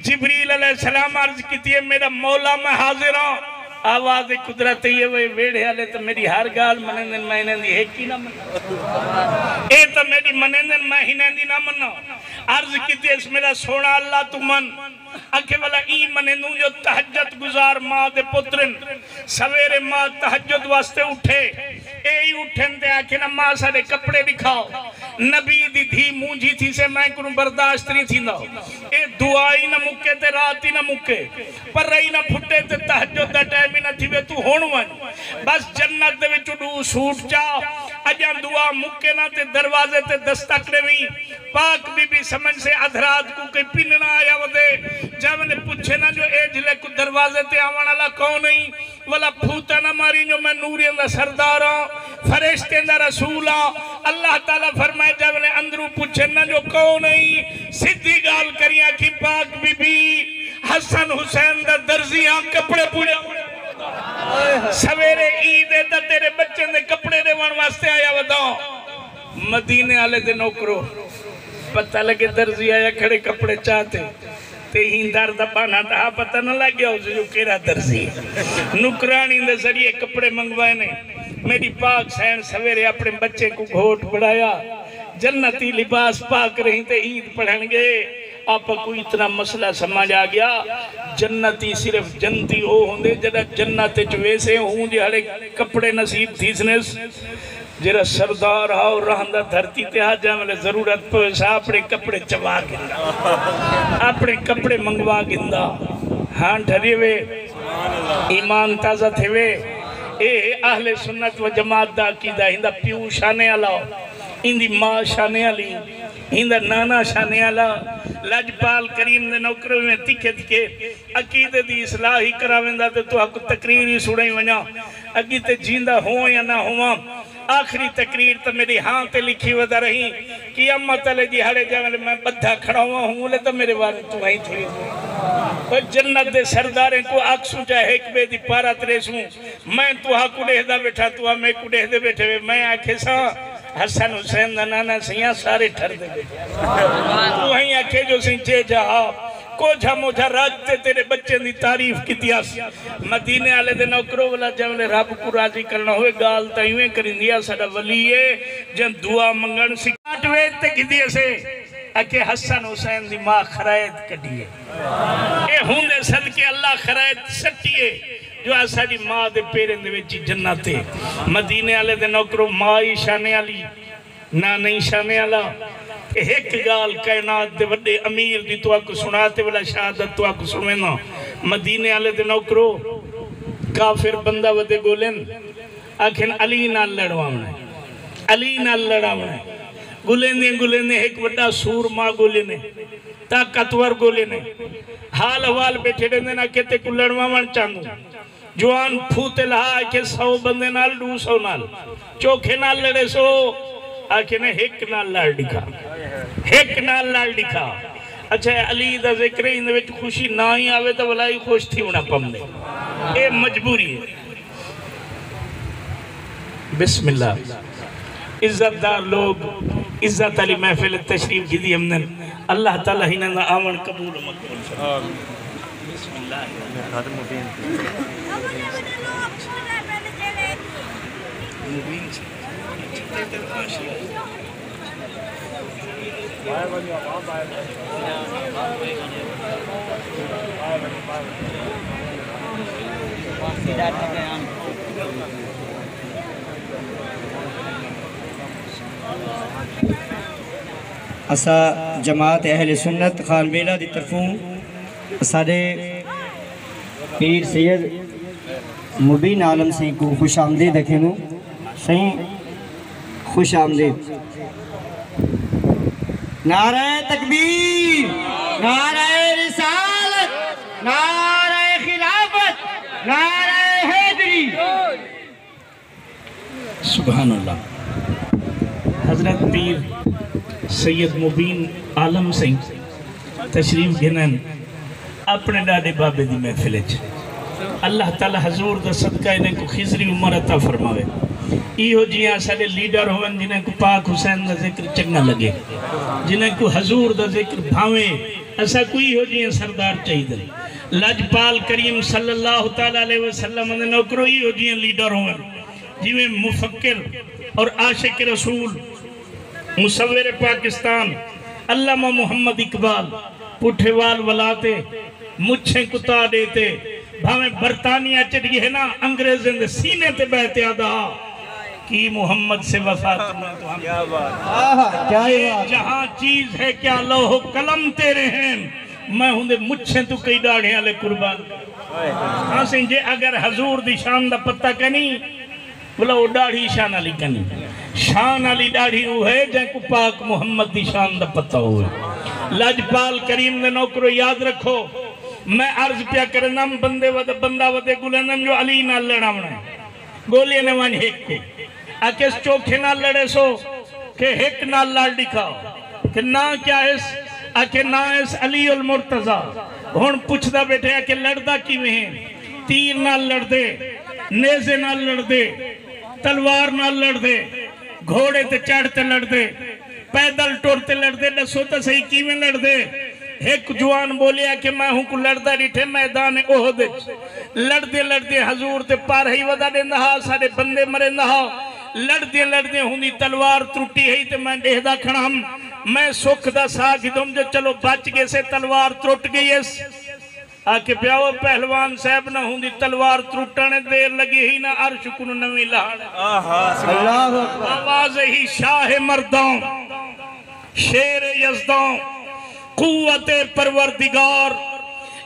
جبریل علیہ السلام عرض کیتی ہے، میرا مولا میں حاضر ہاں۔ آواز قدرت اے وے ویڑھے آلے تے میری ہر گالھ منیندن، میں انہاں دی ہک ہی نہ مناں۔ اے تاں میری منیندن، میں انہاں دی نہ مناں۔ عرض کیتی، اس میرا سوہݨا اللہ توں من۔ آکھے، ولا ایں منیندوں جو تہجد گزار ماں دے پتر ہن۔ سویرے ماں تہجد واسطے اٹھے، اے ہی اٹھن تے آکھن، اماں ساڈے کپڑے ڈکھاؤ، نبی دی دھی مونجھی تھیسے، میں کنوں برداشت نی تھیندا۔ اے دعا ہی نہ مکے تے رات ہی نہ مکے، پر رہی نہ پھٹے تے تہجد دا ٹائم ہی نہ تھیوے، توں ہن ونج بس جنت دے وچوں ڈو سوٹ چا، اجاں دعا مکے نہ تے دروازے تے دستک ڈیویں۔ پاک بی بی سمجھ سے ادھ رات کوں کوئی پننا آیا ودے، جیویں پچھے نہ جو اے جھلے کوں دروازے تے آوݨ آلا کون ہئی؟ ولا پھوتا نہ ماری جو میں نوریاں دا سردار ہاں، فرشتیں دا رسول ہاں۔ اللہ تعالیٰ فرمائے جیویں اندروں پچھن نہ جو کون ہئی، سدھی گالھ کریں آکھیں پاک بی بی حسن حسین دا درزی ہاں، کپڑے پویا۔ سویرے عید ہے تاں تیرے بچیں دے کپڑے ڈیوݨ واسطے آیا وداں۔ مدینے آلے دے نوکرو، پتہ لگے درزی آیا کھڑے کپڑے چا تے، تے ایں در دا بانہا تاں ہا پتہ نہ لگ گیا ہوسی جو کیڑھا درزی ہے۔ نوکراݨی دے ذریعے کپڑے منگوائے نے۔ میݙی پاک سئین سویرے اپݨے بچے کوں گھوٹ بݨایا، جنتی لباس پا کریں تے عید پڑھݨ ڳئے۔ آپاں کوں اتنا مسئلہ سمجھ آ گیا، جنتی صرف جنتی او ہوندے جݙاں جنت اچ ویسے، اوں جیہڑے کپڑے نصیب تھیسنس۔ جیڑھا سردار ہا، او رہندا دھرتی تے ہا، جیں ویلے ضرورت پوے سا، اپݨے کپڑے چوا گھندا، اپݨے کپڑے منگوا گھندا۔ ہاں ٹھری وے، ایمان تازہ تھیوے۔ اے ہے اہل سنت و جماعت دا عقیدہ۔ ایندا پیو شانے آلا، ایندی ماں شانے آلی، ایندا نانا شانے آلا۔ لجپال کریم دے نوکرو، ایویں تکھے تکھے عقیدے دی اصلاح ہی کراویندا تے تہاکوں تقریر ہی سݨائی ونڄاں۔ اڳی تے جیندا ہوواں یا نہ ہوواں، آخری تقریر تاں میݙی ہاں تے لکھی ودا رہی۔ قیامت آلے ݙیہاڑے جیں ویلے میں ٻدھا کھڑا ہوواں، ہوں ویلے تاں میݙے واری توں ہی تھئی۔ او جنت دے سرداریں کوں آکھسوں چا ہک ٻئے دی پارا تریسوں، میں تہاکوں ݙیہدا ٻیٹھاں، تہاں میکوں ݙیہدے ٻیٹھے وے۔ میں آکھیساں، حسن حسین دا نانا سئیاں، سارے ٹھردے ٻیٹھے۔ توں ہی آکھے جو سئیں جے جہا کوجھا موجھا رڄ تے تیݙے ٻچیں دی تعریف کیتی ہس۔ مدینے آلے دے نوکرو، ولا جیں ویلے رب کوں راضی کرݨا ہووے، ڳالھ تاں ایویں کریندی ہے، ساݙا ولی ہے، جیں دعا منگݨ سکاٹ ویچ تے گھدی ہسے، اکھے حسن حسین دی ماں خرائط کڈھی ہے۔ اے ہوندے صدقے اللہ خرائط سٹی ہے جو اساݙی ماں دے پیریں دے وچ ہی جنت ہے۔ مدینے آلے دے نوکرو، ماں ہی شانے آلی، ناں نئیں شانے آلا۔ تے ہک ڳالھ کائنات دے وݙے امیر دی تہاکوں سݨا تے ولا شہادت تہاکوں سݨوینداں۔ مدینے آلے دے نوکرو، کافر بندہ ودے ڳولن، آکھن علی نال لڑواوݨا ہے، علی نال لڑاوݨا ہے۔ ڳولیندیں ڳولیندیں ہک وݙا سورما ڳولے نے، طاقتور ڳولے نے۔ حال احوال ٻیٹھے ݙیندن، آکھے تیکوں لڑواوݨ چاہندوں۔ جوان پھوتے لہا، آکھے سو بندے نال، ݙو سو نال، چوکھے نال لڑیسو؟ آکھے نے ہک نال لڑ ݙکھا، ہک نال لڑ ݙکھا۔ اچھا، علی دا ذکر ہے، ایندے وچ خوشی نہ ہی آوے تاں ولا ہی خوش تھیوݨا پوندے، اے مجبوری ہے۔ بسم اللہ۔ عزت دار لوگ عزت آلی محفل تشریف گھدی ہمدن، اللہ تعالیٰ انہاں دا آوݨ قبول و مقبول فرمائے۔ بسم اللہ۔ اساں جماعت اہل سنت خان بیلہ دی طرفوں اساݙے پیر سید مبین عالم سئیں کوں خوش آمدید آکھیندوں۔ سئیں، خوش آمدید۔ نعرہ تکبیر، نعرہ رسالت، نعرہ خلافت، نعرہ حیدری۔ سبحان اللہ۔ حضرت پیر سید مبین عالم سئیں تشریف گھنن اپݨے ݙاݙے بابے دی محفل اچ۔ اللہ تعالیٰ حضور دا صدقہ انہیں کوں خضری عمر عطا فرماوے۔ ایہو جیہاں اساݙے لیڈر ہوون جنہیں کوں پاک حسین دا ذکر چنڳا لڳے، جنہیں کوں حضور دا ذکر بھاوے، اساکوں ایہو جیہے سردار چاہیدن۔ لجپال کریم صلی اللہ تعالیٰ علیہ وسلم دے نوکرو، ایہو جیہے لیڈر ہوون جیویں مفکر اور عاشق رسول، مصور پاکستان علامہ محمد اقبال پٹھے وال ولا تے مچھیں کتا ݙے تے بھاویں برطانیہ چٹ ڳئے نا، انگریزیں دے سینے تے ٻہہ تے آہدا ہا، کی محمد سے وفا تمہیں تو ہم؟ آہا، کیا یہ بات۔ جہاں چیز ہے کیا لوح و قلم تیرے ہیں، میں ہوندے مچھیں تو کئی ݙاڑھیں آلے قربان۔ ہاں سئیں، جے اگر حضور دی شان دا پتہ کینی، بھلا او ݙاڑھی شان آلی کنی؟ شان آلی ݙاڑھی او ہے جیں کوں پاک محمد دی شان دا پتہ ہووے۔ لجپال کریم دے نوکرو، یاد رکھو، میں عرض پیا کریندم، بندے ود بندہ ودے ڳولیندم جو علی نال لڑاوݨا ہے، ڳولیندے ونڄ ہک کوں، آکھیس چوکھے نال لڑیسو کہ ہک نال لڑ ݙکھاؤ۔ کہ ناں کیا ہس؟ آکھے ناں ہس علی المرتضی۔ ہݨ پچھدا ٻیٹھے آ کہ لڑدا کیویں ہیں؟ تیر نال لڑدے، نیزے نال لڑدے، تلوار نال لڑدے، گھوڑے تے چڑھ تے لڑدے، پیدل ٹر تے لڑدے، ݙسو تاں سہی کیویں لڑدے؟ ہک جوان ٻولیا کہ میں ہوں کوں لڑدا ݙٹھے میدان احد اچ، لڑدے لڑدے حضور تے پر ہئی ودا ݙیندا ہا، ساݙے بندے مریندا ہا، لڑدے لڑدے ہوندی تلوار ترٹی ہئی تے میں ݙیہدا کھڑا ہم۔ میں سکھ دا ساہ گھدم جو چلو بچ ڳیسے، تلوار ترٹ ڳئی ہس۔ آکھے پیا او پہلوان صاحب، نہ ہوندی تلوار ترٹݨ دیر لڳی ہئی، نہ عرش کنوں نویں لہݨ۔ آہا، سبحان اللہ۔ اللہ اکبر۔ آواز ہی شاہ مرداں، شیر یزداں، قوت پروردگار،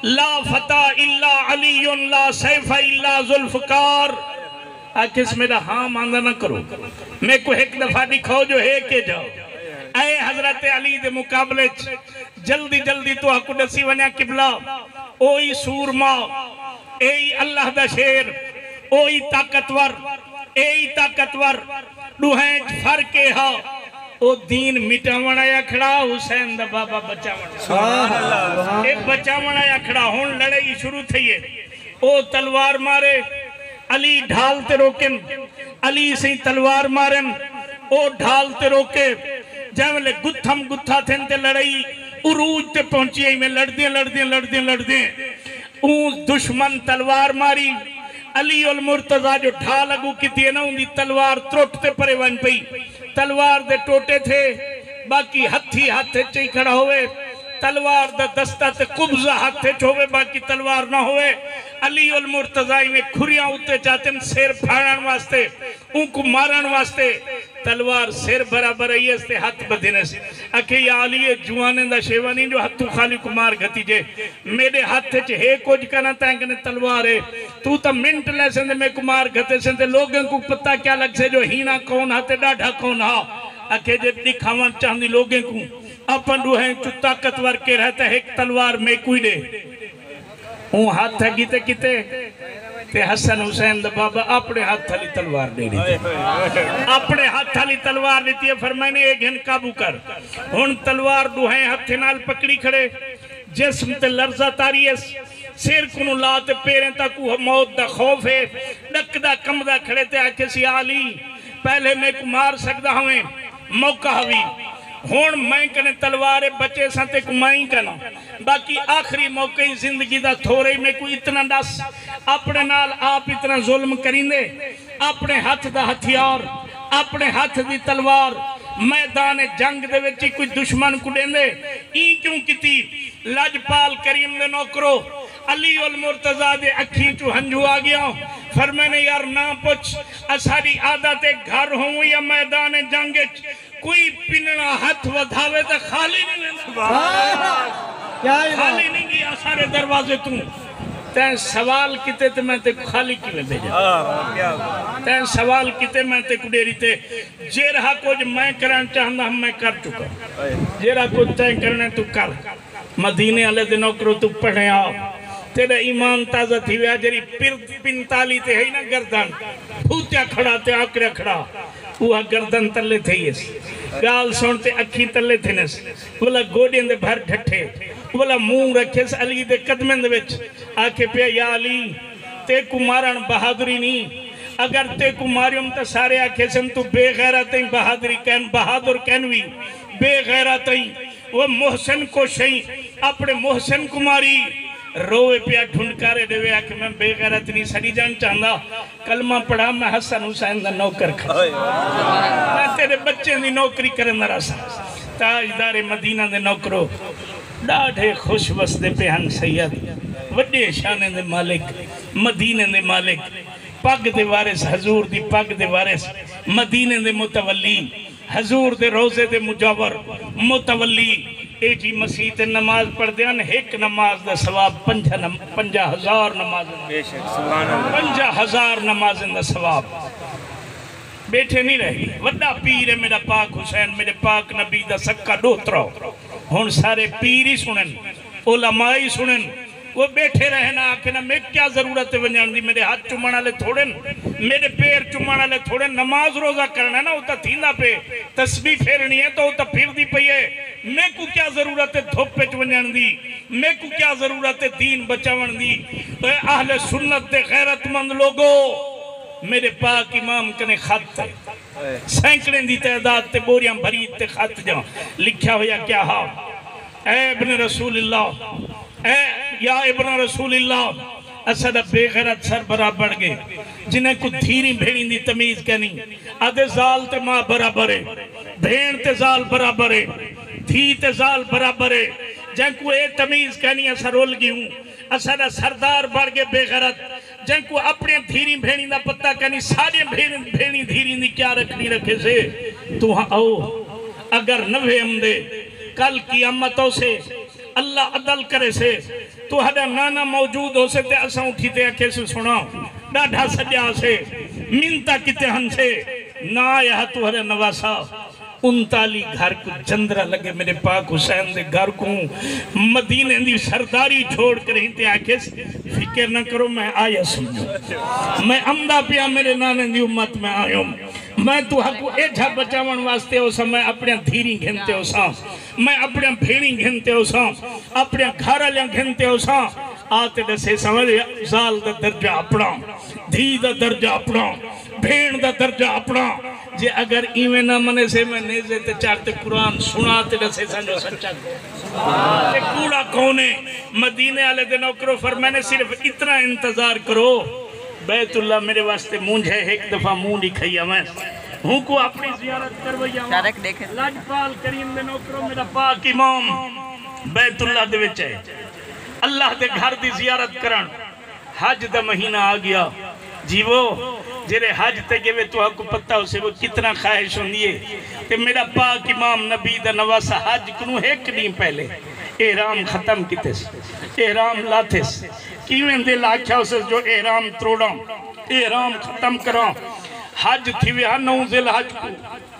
لا فتیٰ الا علی، لا سیف الا ذوالفقار۔ آکھیس میݙا ہاں ماندا نہ کرو، میکوں ہک دفعہ ݙکھاؤ جو ہے کیجھا۔ اے حضرت علی دے مقابلے اچ جلدی جلدی تہاکوں ݙسی ونڄاں قبلہ، اوہی سورما، ایہی اللہ دا شیر، اوہی طاقتور، ایہی طاقتور۔ ݙوہیں اچ فرق اے ہا، او دین مٹاوݨ آیا کھڑا، حسین دا بابا بچاوݨ۔ سبحان اللہ۔ اے بچاوݨ آیا کھڑا، ہݨ لڑائی شروع تھئی ہے۔ او تلوار مارے، علی ڈھال تے روکن، علی سئیں تلوار مارن، او ڈھال تے روکے۔ جیں ویلے گتھم گتھا تھن تے لڑائی عروج تے پہنچی، ایویں لڑدیں لڑدیں لڑدیں لڑدیں اوں دشمن تلوار ماری۔ علی المرتضی جو ڈھال اڳوں کیتی ہے نا، اوندی تلوار ترٹ تے پرے ونڄ پئی۔ تلوار دے ٹوٹے تھے، باقی ہتھی ہتھ اچ ہی کھڑا ہووے۔ تلوار دا دستہ تے قبضہ ہتھ اچ ہووے، باقی تلوار نہ ہووے۔ علی المرتضی ایویں کھریاں اتے چاتن سر پھاڑݨ واسطے، اونکوں مارݨ واسطے۔ تلوار سر برابر آئی اس تے ہتھ ٻدھنس۔ آکھے، یا علی، اے جوانیں دا شیوا نئیں جو ہتھوں خالی کوں مار گھتی جے۔ میݙے ہتھ اچ ہے کجھ کنا، تیں کنے تلوار ہے۔ توں تاں منٹ لیسیں تے میکوں مار گھتیسیں تے لوگیں کوں پتہ کیا لڳسے جو ہیݨا کون ہا تے ݙاڈھا کون ہا۔ آکھے، جے ݙکھاوݨ چاہندی لوگیں کوں، اپݨ ݙوہیں چوں طاقتور کیڑھا ہے تاں ہک تلوار میکوں ہی ݙے۔ اوں ہتھ اڳی تے کیتے تے حسن حسین دا بابا اپݨے ہتھ آلی تلوار ݙے ݙتی۔ اپݨے ہتھ آلی تلوار ݙتی ہے، فرمائے نے، اے گھن قابو کر۔ ہݨ تلوار ݙوہیں ہتھیں نال پکڑی کھڑے، جسم تے لرزہ طاری اس، سر کنوں لا تے پیریں تک اوہ موت دا خوف ہے۔ ݙکدا کمبدا کھڑے تے آکھیس، یا علی، پہلے میکوں مار سڳدا ہوویں، موقع ہوی۔ ہݨ میں کنے تلوار ہے، بچیساں تیکوں میں ہی کناں۔ باقی آخری موقع ہی زندگی دا، تھورے ہی میکوں اتنا ݙس، اپݨے نال آپ اتنا ظلم کریندے، اپݨے ہتھ دا ہتھیار، اپݨے ہتھ دی تلوار میدان جنگ دے وچ ہی کوئی دشمن کوں ݙیندے، ایں کیوں کیتی؟ لجپال کریم دے نوکرو، علی المرتضی دے اکھیں چوں ہنجو آ ڳیا۔ فرمائے نے، یار نہ پچھ، اساݙی عادت ہے گھر ہوووں یا میدان جنگ اچ، کوئی پنڑا ہتھ ودھاوے تاں خالی نئیں ویندا۔ سبحان اللہ۔ کیا ہی بات۔ خالی نئیں ڳیا سارے دروازے توں۔ تیں سوال کیتے تے میں تیکوں خالی کیویں بھیجاں؟ آہ، کیا بات۔ تیں سوال کیتے میں تیکوں ݙیری تے جیرھا کجھ میں کرݨ چاہندا ہم میں کر چکا۔ جیرھا کجھ تیں کرݨے توں کر۔ مدینے آلے دے نوکرو توں پڑھیں آ۔ تیݙا ایمان تازہ تھیوے آ، جیڑھی پر پنتالی تے ہئی نا گردن، پھوتیا کھڑا تے آکڑیا کھڑا۔ اوہا گردن تلے تھئی ہس۔ ڳالھ سݨ تے اکھیں تلے تھینس۔ ولا گوݙیں دے بھر ڈھٹھے۔ ولا منہ رکھیس علی دے قدمیں دے وچ۔ آکھے پیا، یا علی، تیکوں مارݨ بہادری نی۔ اگر تیکوں ماریوم تاں سارے آکھیسن توں بے غیرت ایں، بہادری کین، بہادر کین وی بے غیرت ایں۔ او محسن کوں شئیں، اپݨے محسن کوں ماری۔ رووے پیا، ڈھنڈکارے ݙیوے، آکھے میں بے غیرت نی سݙی جان چاہندا۔ کلمہ پڑھا، میں حسن حسین دا نوکر کھڑا۔ میں تیݙے ٻچیں دی نوکری کریندا رہساں۔ تاجدار مدینہ دے نوکرو، ݙاڈھے خوش وسدے پئے ہن سید، وݙے شانیں دے مالک، مدینے دے مالک، پڳ دے وارث، حضور دی پڳ دے وارث، مدینے دے متولی، حضور دے روضے دے مجاور، متولی۔ اے جی مسیت تے نماز پڑھدے ہن، ہک نماز دا ثواب پنجاہ نم-، پنجاہ ہزار نماز، بے شک، سبحان اللہ۔ پنجاہ ہزار نمازیں دا ثواب۔ ٻیٹھے نی رہ ڳئے۔ وݙا پیر ہے میݙا پاک حسین، میݙے پاک نبی دا سکا ݙوہترا۔ ہݨ سارے پیر ہی سݨن، علماء ہی سݨن۔ او ٻیٹھے رہن، آکھن، میکوں کیا ضرورت ہے ونڄݨ دی؟ میݙے ہتھ چمݨ آلے تھوڑن، میݙے پیر چمݨ آلے تھوڑن۔ نماز روضہ کرݨا ہے نا، او تاں تھیندا پئے، تسبیح پھیرݨی ہے تاں او تاں پھردی پئی ہے۔ میکوں کیا ضرورت ہے دھپ وچ ونڄݨ دی؟ میکوں کیا ضرورت ہے دین بچاوݨ دی؟ اے اہل سنت دے غیرت مند لوگو، میݙے پاک امام کنے خط ہے۔ سینکڑیں دی تعداد تے ٻوریاں بھری تے خط جاں لکھیا ہویا کیا ہا؟ اے ابن رسول اللہ، اے یا ابن رسول اللہ، اساݙا بے غیرت سربراہ بݨ ڳئے، جنہیں کوں دھیریں بھیݨیں دی تمیز کینی۔ آہدے زال تے ماء برابر ہے، بھیݨ تے زال برابر ہے، دھی تے زال برابر ہے۔ جیں کوں اے تمیز کینی، اساں رل ڳیوں۔ اساݙا سردار بݨ ڳئے بے غیرت، جیں کوں اپݨیاں دھیریں بھیݨیں دا پتہ کینی، ساݙیاں بھیݨ-، بھیݨیں دھیریں دی کیا رکھݨی رکھیسے۔ تہاں آؤ، اگر نوے امدے، کل قیامت ہوسے، اللہ عدل کریسے، تہاݙا نانا موجود ہوسے تے اساں اٹھی تے آکھیسے، سݨا، ݙاڈھا سݙیا ہاسے، منتاں کیتے ہنسے، نہ آیا ہا تہاݙا نواسہ۔ انتالی گھر کوں جندرا لڳے، میݙے پاک حسین دے گھر کوں مدینے دی سرداری چھوڑ کر ہی تے آکھیس، فکر نہ کرو، میں آیا سمجھو، میں امدا پیا، میݙے نانے دی امت میں آیوم۔ میں تہاکوں ایجھا بچاوݨ واسطے ہوساں، میں اپݨیاں دھیریں گھن تے ہوساں، میں اپݨیاں بھیݨیں گھن تے ہوساں، اپݨیاں گھر آلیاں گھن تے ہوساں۔ آ تے ݙسیساں، زال دا درجہ اپݨا، دھی دا درجہ اپݨا، بھیݨ دا درجہ اپݨا۔ جے اگر ایویں نہ منیسے، میں نیزے تے چڑھ تے قرآن سݨا تے ݙسیساں جو سچا تے کوڑا کون ہے۔ مدینے آلے دے نوکرو، فرمائے نے صرف اتنا انتظار کرو، بیت اللہ میݙے واسطے مونجھ ہے، ہک دفعہ منہ ݙکھائی آویں۔ ہوں کوں اپݨی زیارت کروائی آواں۔ لاجپال کریم دے نوکرو، میݙا پاک امام بیت اللہ دے وچ ہے۔ اللہ دے گھر دی زیارت کرݨ، حج دا مہینہ آ ڳیا۔ جیوو، جیڑھے حج تے ڳئے وے، تہاکوں پتہ ہوسے وہ کتنا خواہش ہوندی ہے۔ تے میݙا پاک امام نبی دا نواسہ حج کنوں ہک ݙینہہ پہلے احرام ختم کیتس، احرام لاتھس۔ کیویں دل آکھیا ہوسس جو احرام تروڑاں، احرام ختم کراں۔ حج تھیوے ہا نو ذی الحج کوں،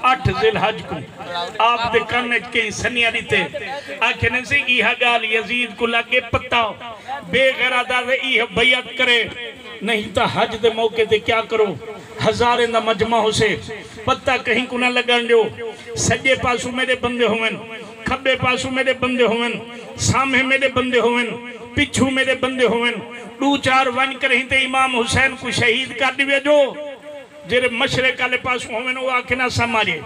اٹھ ذی الحج کوں آپ دے کن اچ کہیں سنیہا ݙتے، آکھے نے سی، ایہا ڳالھ یزید کوں لڳ ڳئے پتہ، بے غیرت آ تے ایہو بیعت کرے، نہیں تاں حج دے موقع تے کیا کرو، ہزاریں دا مجمع ہوسے، پتہ کہیں کوں نہ لڳݨ ݙیو۔ سڄے پاسوں میݙے بندے ہوون، کھٻے پاسوں میݙے بندے ہوون، سامھے میݙے بندے ہوون، پچھوں میݙے بندے ہوون، ݙو چار ونڄ کر ہی تے امام حسین کوں شہید کر ݙیوے جو۔ جیڑھے مشرق آلے پاسوں ہوون، او آکھن اساں ماریے،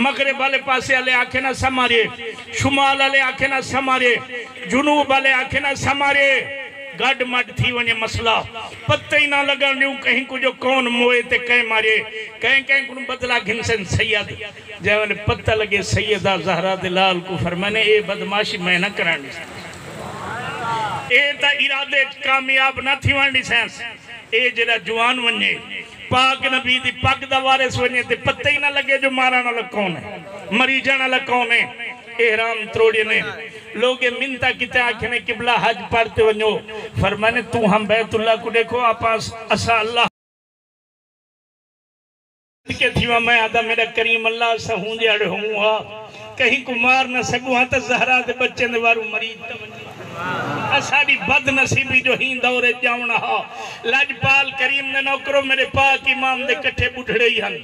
مغرب آلے پاسے آلے آکھن اساں ماریے، شمال آلے آکھن اساں ماریے، جنوب آلے آکھن اساں ماریے۔ گڈ مڈ تھی ونڄے مسئلہ، پتہ ہی نہ لڳݨ ݙیوں کہیں کوں جو کون موئے تے کئیں ماریے۔ کئیں کئیں کوں بدلہ گھنسن سید۔ جیں ویلے پتہ لڳے سیدہ زہرا دے لال کوں، فرمائے نے، اے بدمعاشی میں نہ کرݨ ݙیساں، اے تاں ارادے اچ کامیاب نہ تھیوݨ ݙیساں۔ اے جیڑھا جوان ونڄے، پاک نبی دی پڳ دا وارث ونڄے تے پتہ ہی نہ لڳے جو مارݨ آلا کون ہے، مریجݨ آلا کون ہے۔ احرام تروڑے نے، لوگے منتاں کیتے، آکھے نے، قبلہ حج پڑھ تے ونڄو۔ فرمائے نے، تہاں بیت اللہ کوں ݙیکھو، آپاں، اساں اللہ صدقے تھیواں، میں آہداں میݙا کریم اللہ، اساں ہوں جیہڑے ہووں ہا، کہیں کوں مار نہ سڳوں ہا، تاں زہرا دے ٻچیں دے واروں مریض تاں ونڄے۔ اساݙی بد نصیبی جو ہی دور ڄاوݨا ہا۔ لجپال کریم دے نوکرو، میرے پاک امام دے کٹھے ٻڈھڑے ہی ہن،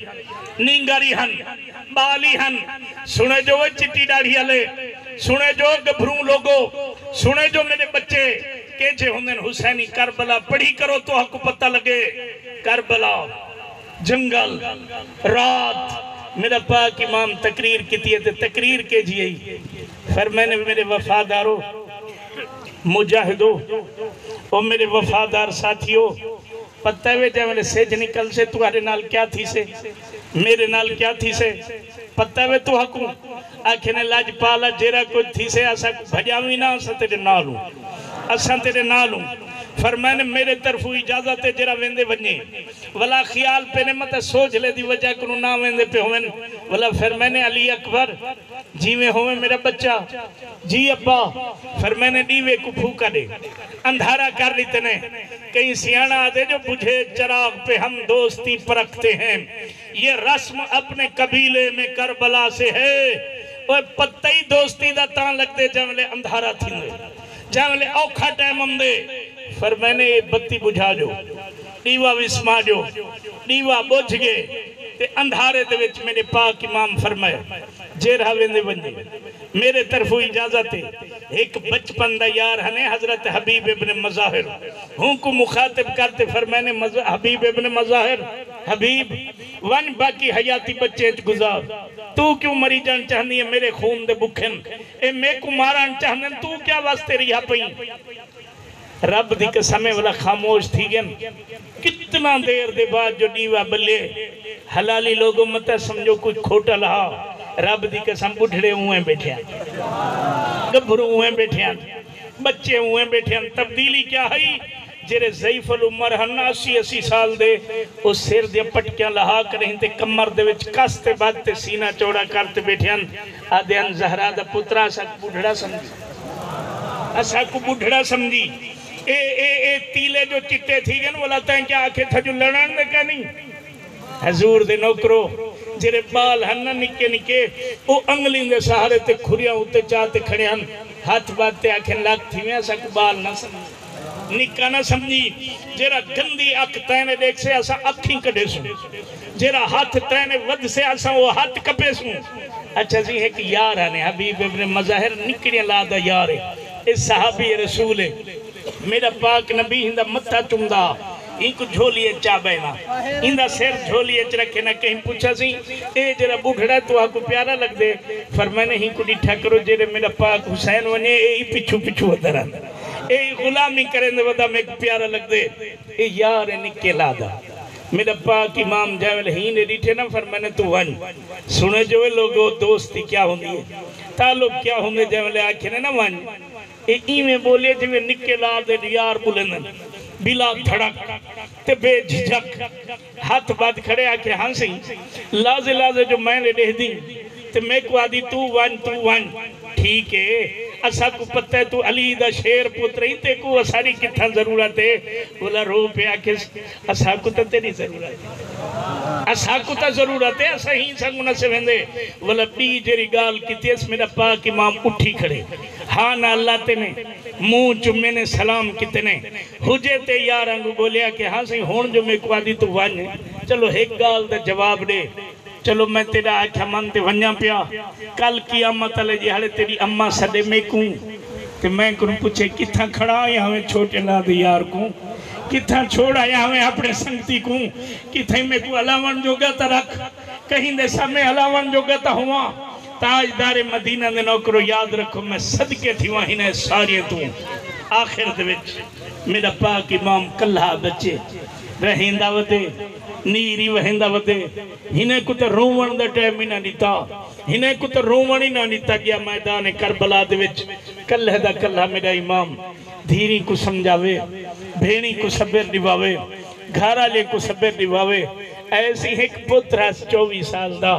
نینگر ہی ہن، ٻال ہی ہن۔ سݨے جو او چٹی ݙاڑھی آلے، سݨے جو گبھروں لوگو، سݨے جو میرے ٻچے کیجھے ہوندن۔ حسینی کربلا پڑھی کرو، تہاکوں پتہ لڳے۔ کربلا، جنگل، رات، میرا پاک امام تقریر کیتی ہے تے تقریر کیجھے ہئی۔ فرمائے نے، میرے وفادارو، مجاہدو، او میرے وفادار ساتھیو، پتہ وے جے ویلے سجھ نکلسے تہاݙے نال کیا تھیسے، میرے نال کیا تھیسے؟ پتہ وے تہاکوں؟ آکھے نے، لجپالا، جیرھا کجھ تھیسے، اساں کوں بھڄاویں نہ، اساں تیݙے نال ہوں، اساں تیݙے نال ہوں۔ فرمائے نے، میرے طرفوں اجازت ہے، جیرھا ویندے ونڄے۔ ولا خیال پئے نے متاں سوجھلے دی وجہ کنوں نہ ویندے پئے ہوون۔ ولا فرمائے نے، علی اکبر، جیویں ہوویں میرا بچہ۔ جی ابا۔ فرمائے نے، ݙیوے کوں پھوکا ݙے، اندھارا کر ݙتے نے۔ کہیں سیاݨا آہدے جو بجھے چراغ پہ ہم دوستی پرکھتے ہیں، یہ رسم اپنے قبیلے میں کربلا سے ہے۔ اوئے، پتہ ہی دوستی دا تاں لڳدے جیں ویلے اندھارا تھیندے، جیں ویلے اوکھا ٹائم آندے۔ فرمائے نے، اے بتی بجھا جو، ݙیوا وسما جو۔ ݙیوا ٻجھ ڳئے تے اندھارے دے وچ میرے پاک امام فرمائے، جیرھا ویندے ونڄے، میرے طرفوں اجازت ہے۔ ہک بچپن دا یار ہنے، حضرت حبیب ابن مظاہر، ہوں کوں مخاطب کر تے فرمائے نے، مظ-، حبیب ابن مظاہر، حبیب، ونڄ، باقی حیاتی ٻچے اچ گزار، توں کیوں مریجݨ چاہندی ہیں؟ میرے خون دے بکھن، اے میکوں مارݨ چاہندن، توں کیا واسطے ریہا پئیں؟ رب دی قسم ہے، ولا خاموش تھی ڳن۔ کتنا دیر دے بعد جو ݙیوا ٻلے، حلالی لوگو، مت سمجھو کجھ کھوٹا لہا۔ رب دی قسم، ٻڈھڑے اونویں ٻیٹھے ہن، گبھرو اونویں ٻیٹھے ہن، ٻچے اونویں ٻیٹھے ہن۔ تبدیلی کیا ہئی؟ جیرھے ضعیف العمر ہن، اسی اسی سال دے، او سر دیاں پٹکیاں لہا کݙاہیں تے کمر دے وچ کس تے ٻدھ تے سینہ چوڑا کر تے ٻیٹھے ہن۔ آہدے ہن، زہرا دا پترا، اساکوں ٻڈھڑا سمجھی، اساکوں ٻڈھڑا سمجھی۔ اے، اے، اے تیلے جو چٹے تھی ڳن، ولا تیں کیا آکھے تھا جو لڑݨ دے کائنی؟ حضور دے نوکرو، جیرھے ٻال ہن نا نکے نکے، او انگلیں دے سہارے تے کھریاں اتے چا تے کھڑے ہن، ہتھ ٻدھ تے آکھن، لڳ تھیویں، اساکوں ٻال نہ سمجھ، نکا نہ سمجھی۔ جیرھا گندی اکھ تیں نے ݙیکھسے، اساں اکھیں کڈھیسوں۔ جیرھا ہتھ تیں نے ودھسے، اساں او ہتھ کپیسوں۔ اچھا جی، ہک یار ہنے، حبیب ابن مظاہر، نکڑیاں لا دا یار ہے، اے صحابی رسول ہے۔ میرا پاک نبی ہیندا متھا چمدا، اینکوں جھولی اچ چا ٻہنا، ایندا سر جھولی اچ رکھے نہ۔ کہیں پچھا سی، اے جیرھا ٻڈھڑا ہے، تہاکوں پیارا لڳدے؟ فرمائے نے، ہینکوں ݙٹھا کرو، جیرھے میرا پاک حسین ونڄے، اے ہی پچھوں پچھوں اندر آندا، اے ہی غلامی کریندے ودا، میکوں پیارا لڳدے۔ اے یار ہے نکے لا دا۔ میرا پاک امام جیں ویلے ہی نے ݙٹھے نا، فرمائے نے، توں ونڄ۔ سݨے جو اے لوگو، دوستی کیا ہوندی ہے، تعلق کیا ہوندے، جیں ویلے آکھے نے نا، ونڄ۔ اے ایویں ٻولے جیویں نکے لا دے یار ٻولیندن، بلا دھڑک تے بے جھجھک۔ ہتھ ٻدھ کھڑے، آکھے، ہاں سئیں، لازے لازے جو میں نے ݙیہدی تے میکوں آہدی، توں ونڄ، توں ونڄ۔ ٹھیک ہے، اساکوں پتہ ہے توں علی دا شیر پتر ہیں، تیکوں اساݙی کتھاں ضرورت ہے؟ ولا رو پیا، آکھے، اساکوں تاں تیݙی ضرورت ہے، اساکوں تاں ضرورت ہے، اساں ہی سنگ نہ سویندے۔ ولا ٻی جیڑھی ڳالھ کیتی، اس میرا پاک امام اٹھی کھڑے، ہاں نال لاتے نے، منہ چمے نے، سلام کیتے نے، ہجے تے یار آنگوں ٻولیا کہ، ہاں سئیں، ہݨ جو میکوں آہدی توں ونڄ، چلو ہک ڳالھ دا جواب ݙے، چلو میں تیݙا آکھیا من تے ونڄاں پیا، کل قیامت آلے ݙیہاڑے تیݙی اماں سݙے میکوں تے میں کنوں پچھے، کتھاں کھڑا آیا ہوئیں چھوٹے لا دے یار کوں، کتھاں چھوڑ آیا ہوئیں اپݨے سنگتی کوں، کتھائیں میکوں الاوݨ جوڳا تاں رکھ، کہیں دے سامݨے الاوݨ جوڳا تاں ہوواں۔ تاجدار مدینہ دے نوکرو، یاد رکھو، میں صدقے تھیواں ہنیں ساریاں توں۔ آخر دے وچ میرا پاک امام کلھا ٻچے رہیندا ودے، نیر ہی وہیندا ودے۔ ہنیں کوں تاں رووݨ دا ٹائم ہی نہ ݙتا، ہنیں کوں تاں رووݨ ہی نہ ݙتا ڳیا۔ میدان کربلا دے وچ کلھے دا کلھا میرا امام دھیریں کوں سمجھاوے، بھیݨیں کوں صبر ݙیواوے، گھر آلیں کوں صبر ݙیواوے۔ ایسی ہک پتر ہس چووی سال دا،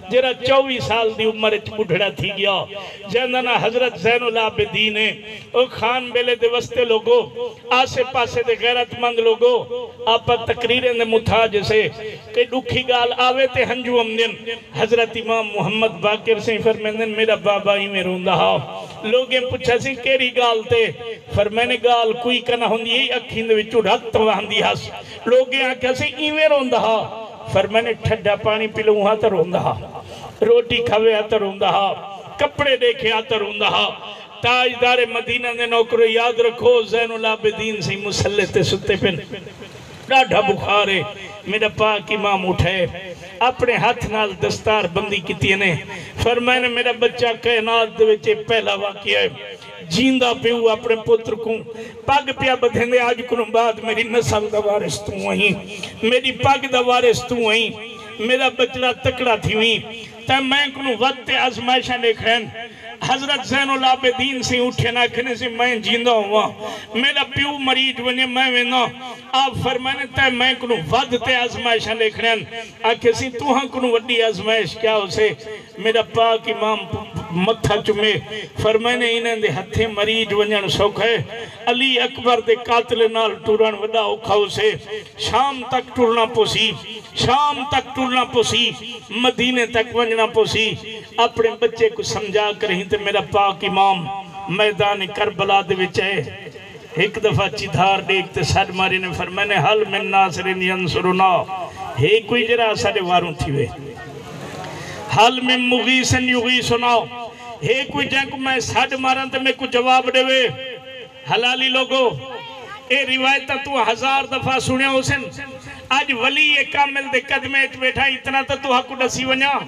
جیڑھا چووی سال دی عمر اچ ٻڈھڑا تھی ڳیا، جیندا ناں حضرت زین العابدین ہے۔ او خان بیلے دے وستے لوگو، آسے پاسے دے غیرت مند لوگو، آپاں تقریریں دے محتاج سے، کہ ݙکھی ڳالھ آوے تے ہنجو امدن۔ حضرت امام محمد باقر سئیں فرمیندن، میݙا بابا ایویں روندا ہا۔ لوگیں پچھیا سی، کیڑھی ڳالھ تے؟ فرمائے نے، ڳالھ کوئی کنا ہوندی ہئی، اکھیں دے وچوں رت وہندی ہس۔ لوگیں آکھیا سی، ایویں روندا ہا؟ فرمائے نے، ٹھڈا پاݨی پلوں ہا تاں روندا ہا، روٹی کھاوے ہا تاں روندا ہا، کپڑے ݙیکھے ہا تاں روندا ہا۔ تاجدار مدینہ دے نوکرو، یاد رکھو، زین العابدین سئیں مصلی تے ستے پن، ݙاڈھا بخار ہے۔ میݙا پاک امام اٹھے، اپݨے ہتھ نال دستار بندی کیتی نے، فرمائے نے، میݙا بچہ، کائنات دے وچ اے پہلا واقعہ ہے۔ جیندا پیو اپݨے پتر کوں پڳ پیا ٻدھیندے، اڄ کنوں بعد میݙی نسل دا وارث توں ہیں، میݙی پڳ دا وارث توں ہیں، میݙا ٻچڑا تکڑا تھیویں، تیں میں کنوں ودھ تے آزمائشاں ݙیکھڑین۔ حضرت زین العابدین سئیں اٹھے نہ آکھنے سی، میں جیندا ہوواں، میݙا پیو مریض ونڄے، میں وینداں۔ آپ فرمائے نے، تیں میں کنوں ودھ تے آزمائشاں ݙیکھڑین۔ آکھے سی، تہاں کنوں وݙی آزمائش کیا ہوسے؟ میݙا پاک امام متھا چمے، فرمائے نے، انہاں دے ہتھیں مریض ونڄݨ سوکھا ہے، علی اکبر دے قاتلیں نال ٹرݨ وݙا اوکھا ہوسے۔ شام تک ٹرݨا پوسی، شام تک ٹرݨا پوسی، مدینے تک ونڄݨا پوسی۔ اپݨے ٻچے کوں سمجھا کریں تے میݙا پاک امام میدان کربلا دے وچ ہے۔ ہک دفعہ چدھار ݙیکھ تے سݙ ماری نے، فرمائے نے، ہل من ناصر ینصرنا، ہے کوئی جیڑھا اساݙے واروں تھیوے؟ ہل من مغیث یغیثنا، ہے کوئی جیں کوں میں سݙ ماراں تے میکوں جواب ݙیوے؟ حلالی لوگو، اے روایتاں توں ہزار دفعہ سݨیا ہوسن۔ اڄ ولی کامل دے قدمیں اچ ٻیٹھا، اتنا تاں تہاکوں ݙسی ونڄاں،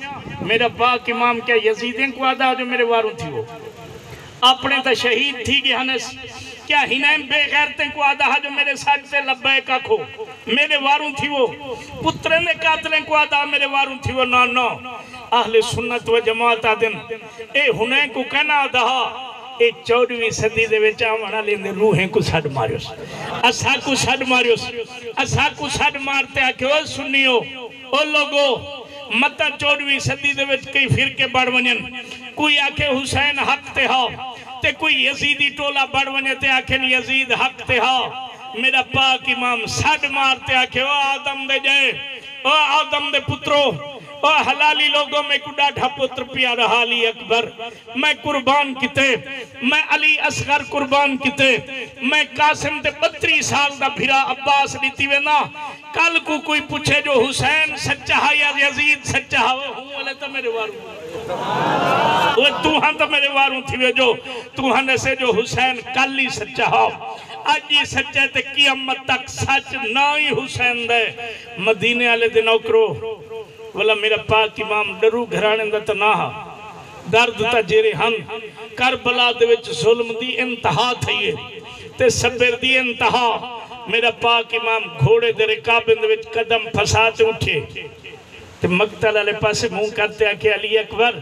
میݙا پاک امام کیا یزیدیں کوں آہدا جو میݙے واروں تھیوو؟ اپݨے تاں شہید تھی ڳئے ہنس، کیا ہنائیں بے غیرتیں کوں آہدا ہا جو میݙے سݙ تے لبیک آکھو، میݙے واروں تھیوو؟ پتریں دے قاتلیں کوں آہدا میݙے واروں تھیوو؟ نہ، نہ۔ اہل سنت و جماعت آہدن، اے ہنائیں کوں کائنا آہدا ہا، اے چوݙہویں صدی دے وچ آوݨ آلیں دے روحیں کوں سݙ ماریس، اساکوں سݙ ماریس، اساکوں سݙ مار تے آکھے، او سنیو، او لوگو، متاں چوݙہویں صدی دے وچ کئی فرقے بݨ ونڄن، کوئی آکھے حسین حق تے ہا، تے کوئی یزیدی ٹولہ بݨ ونڄے تے آکھن یزید حق تے ہا۔ میݙا پاک امام سݙ مار تے آکھے، او آدم دے ڄائے، او آدم دے پترو، او حلالی لوگو، میکوں ݙاڈھا پتر پیارا ہا علی اکبر، میں قربان کیتے، میں علی اصغر قربان کیتے، میں قاسم تے ٻتریہہ سال دا بھرا عباس ݙتی وینداں۔ کل کوں کوئی پچھے جو حسین سچا ہا یا یزید سچا ہا، او ہوں والے تاں میݙے واروں، او تہاں تاں میݙے واروں تھیوے جو، تہاں ݙسے جو حسین کل ہی سچا ہا۔ اڄ ہی سچا ہے تے قیامت تک سچ نہ ہی حسین دے۔ مدینے والے دے نوکرو، ولا میݙا پاک امام ݙرو گھراݨے دا تاں نہ ہا۔ درد تاں جیرھے ہن، کربلا دے وچ ظلم دی انتہا تھئی ہے تے صبر دی انتہا۔ میݙا پاک امام گھوڑے دے رکابیں دے وچ قدم پھسا تے اٹھے تے مقتل والے پاسے منہ کر تے آکھے، علی اکبر،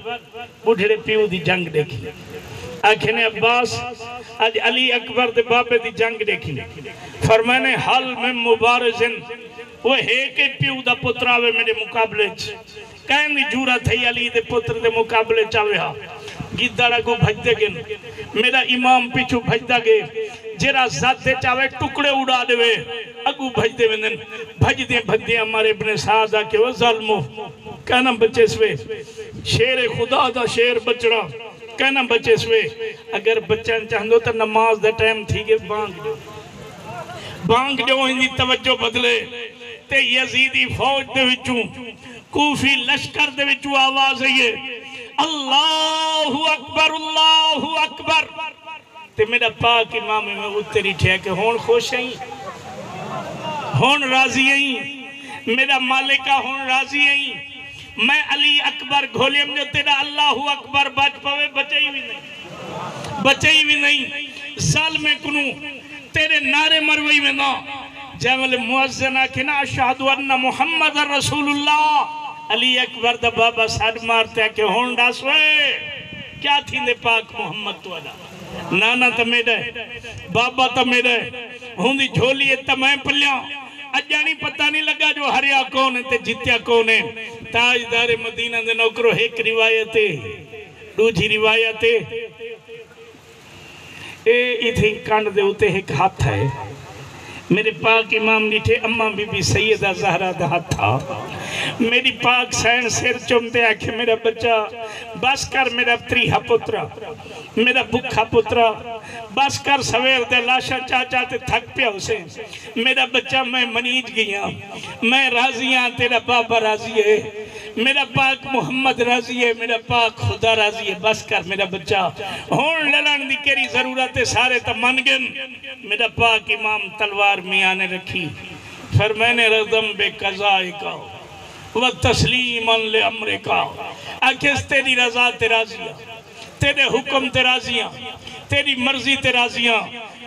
ٻڈھڑے پیو دی جنگ ݙیکھی۔ آکھے نے، عباس، اڄ علی اکبر دے بابے دی جنگ ݙیکھی۔ فرمائے نے، ہل من مبارز، او ہے کئی پیو دا پتر آوے میݙے مقابلے اچ؟ کہیں دی جرات تھئی علی دے پتر دے مقابلے اچ آوے ہا؟ گدڑ اڳوں بھڄدے ڳن، میݙا امام پچھوں بھڄدا ڳئے، جیڑھا زد اچ آوے ٹکڑے اݙا ݙیوے، اڳوں بھڄدے ویندن۔ بھڄدیں بھڄدیں عمر ابن سعد آکھے، او ظالمو، کائنا بچیسوے، شیر خدا دا شیر ٻچڑا، کائنا بچیسوے۔ اگر بچݨ چاہندو تاں نماز دا ٹائم تھی ڳئے، بانگ ݙیو، بانگ ݙیو، ایندی توجہ بدلے۔ تے یزیدی فوج دے وچوں، کوفی لشکر دے وچوں آواز آئی ہے، اللہ اکبر، اللہ اکبر۔ تے میݙا پاک امام میں اتے ݙٹھیا کہ ہݨ خوش ہیں، ہݨ راضی ہیں، میݙا مالک آ، ہݨ راضی ہیں۔ میں علی اکبر گھولیم جو تیݙا اللہ اکبر بچ پوے، بچئی وی نہیں، بچئی وی نہیں۔ ظالمیں کنوں تیݙے نعرے مروئی وینداں۔ جیں ویلے مؤذن آکھے نا، اشہد ان محمد رسول اللہ، علی اکبر دا بابا سݙ مار تے آکھے، ہݨ ݙس اوئے، کیا تھیندے پاک محمد تہاݙا؟ نانا تاں میݙا ہے، بابا تاں میݙا ہے، ہوندی جھولی اچ تاں میں پلیاں، اڄاݨی پتہ نی لڳا جو ہریا کون ہے تے جتیا کون ہے۔ تاجدار مدینہ دے نوکرو، ہک روایت ہے، ݙوجھی روایت ہے، اے اتھیں کنڈ دے اتے ہک ہتھ ہے۔ میݙے پاک امام ݙٹھے، اماں بی بی سیدہ زہرا دا ہتھ ہا۔ میݙی پاک سین سر چم تے آکھے، میݙا ٻچہ بس کر، میݙا تریہا پترا، میݙا بکھا پترا، بس کر، سویر دے لاشاں چا چا تے تھک پیا ہوسیں۔ میݙا ٻچہ، میں منیج ڳئی ہاں، میں راضی ہاں، تیݙا بابا راضی ہے، میݙا پاک محمد راضی ہے، میݙا پاک خدا راضی ہے، بس کر میݙا ٻچہ، ہݨ لڑݨ دی کیڑھی ضرورت ہے، سارے تاں من ڳن۔ میݙا پاک امام تلوار میانے رکھی، فرمائے نے، رضا بقضائک و تسلیما لامرک، آکھیس تیݙی رضا تے راضی ہاں، تیݙے حکم تے راضی ہاں، تیݙی مرضی تے راضی ہاں۔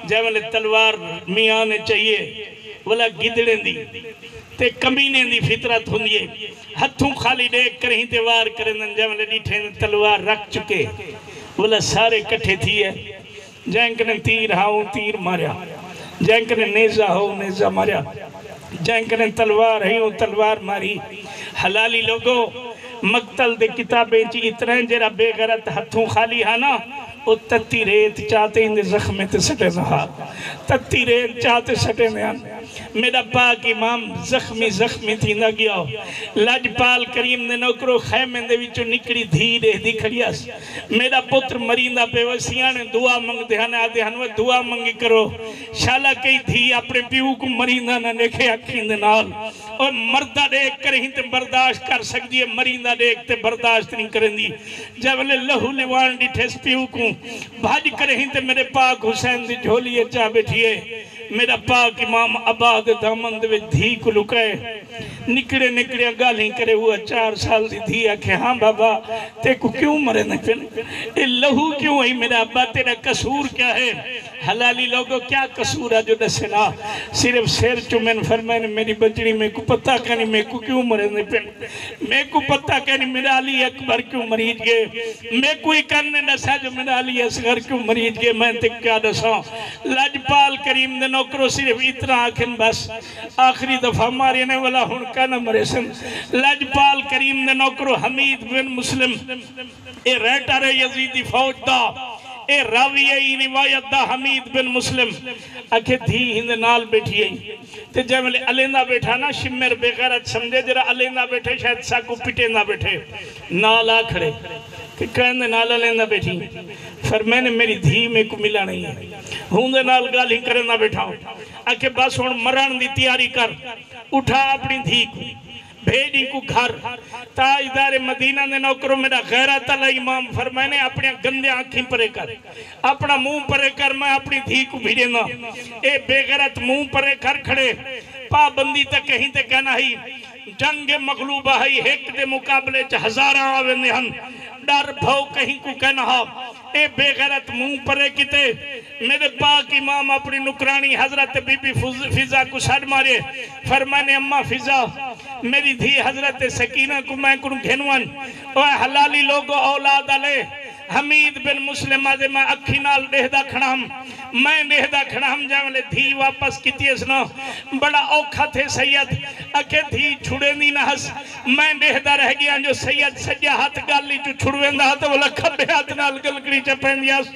جیں ویلے تلوار میان اچ آئی ہے، ولا گدڑیں دی تے کمینیں دی فطرت ہوندی ہے، ہتھوں خالی ݙیکھ کریہیں تے وار کریندن۔ جیں ویلے ݙٹھے تلوار رکھ چکے، ولا سارے کٹھے تھیے، جیں کنے تیر ہا اوں تیر ماریا، جیں کنے نیزہ ہا اوں نیزہ ماریا، جیں کنے تلوار ہئی اوں تلوار ماری۔ حلالی لوگو، مقتل دے کتابیں چ اتنا ہے، جیڑھا بے غیرت ہتھوں خالی ہا نا، او تتی ریت چا تے ایندے زخمیں تے سٹیندا ہا، تتی ریت چا تے سٹیندے ہن۔ میݙا پاک امام زخمی زخمی تھیندا ڳیا۔ لجپال کریم دے نوکرو، خیمے دے وچوں نکڑی دھی ݙیہدی کھڑی ہس، میݙا پتر مریندا پئے وے، سیاݨے دعا منگدے ہن، آہدے ہن، وے دعا منگی کرو، شالا کئی دھی اپݨے پیو کوں مریندا نہ ݙیکھے اکھیں دے نال۔ او مردہ ݙیکھ کریہیں تے برداشت کر سڳدی ہے، مریندا ݙیکھ تے برداشت نی کریندی۔ جیں ویلے لہو لیوان ݙٹھیس پیو کوں، بھڄ کریہیں تے میݙے پاک حسین دی جھولی اچ آ ٻیٹھی ہے۔ میݙا پاک امام ابا دے دامن دے وچ دھی کوں لکائے، نکڑے نکڑیاں ڳالھیں کرے۔ اوہا چار سال دی دھی آکھے، ہاں بابا، تیکوں کیوں مریندے پن؟ اے لہو کیوں ہئی میݙا ابا؟ تیݙا قصور کیا ہے؟ حلالی لوگو، کیا قصور ہے جو ݙسے نا؟ صرف سر چمن، فرمائن، میݙی ٻچڑی، میکوں پتہ کائنی میکوں کیوں مریندے پن، میکوں پتہ کائنی میݙا علی اکبر کیوں مریج ڳئے، میکوں ہی کن نے ݙسا جو میݙا علی اصغر کیوں مریج ڳئے، میں تیکوں کیا ݙساں؟ لجپال کریم دے نوکرو، صرف اتنا آکھن بس، آخری دفعہ مارے نے، ولا ہݨ کائنا مریسن۔ لجپال کریم دے نوکرو، حمید بن مسلم، اے رائٹر ہے یزید دی فوج دا، اے راوی ہے ایں روایت دا، حمید بن مسلم۔ آکھے دھی ایندے نال ٻیٹھی ہئی، تے جیں ویلے الیندا ٻیٹھا نا، شمر بے غیرت سمجھے، جیڑھا الیندا ٻیٹھے شاید ساکوں پٹیندا ٻیٹھے، نال آ کھڑے کہ کیندے نال الیندا ٻیٹھی؟ فرمائن، میݙی دھی میکوں ملݨ آئی ہے، اوندے نال ڳالھیں کریندا ٻیٹھا ہاں۔ آکھے بس ہݨ مرݨ دی تیاری کر، اٹھا اپݨی دھی کوں، بھیڄ اینکوں گھر۔ تاجدار مدینہ دے نوکرو، میݙا غیرت آلا امام، فرمائن، اپݨیاں گندیاں اکھیں پرے کر، اپݨا منہ پرے کر، میں اپݨی دھی کوں بھیڄینداں۔ اے بے غیرت منہ پرے کر کھڑے، پابندی تاں کہیں تے کائنا ہئی، جنگ مغلوبہ ہئی، ہک دے مقابلے اچ ہزاراں آ ویندے ہن، ݙر بھئو کہیں کوں کائنا ہا۔ اے بے غیرت منہ پرے کیتے۔ میݙے پاک امام اپݨی نوکراݨی حضرت بی بی فض-، فضہ کوں سݙ مارے، فرمائن، اماں فضہ، میݙی دھی حضرت سکینہ کوں میکوں گھن ونڄ۔ اوئے حلالی لوگو، اولاد آلے، حمید بن مسلم آہدے، میں اکھیں نال ݙیہدا کھڑا ہم، میں ݙیہدا کھڑا ہم۔ جیں ویلے دھی واپس کیتی اس نا، بڑا اوکھا تھئے سید، آکھے دھی چھڑیندی نہ ہس، میں ݙیہدا رہ ڳیاں جو سید سڄا ہتھ ڳل اچوں چھڑویندا ہا تاں ولا کھٻے ہتھ نال ڳلکڑی چپیندی ہس،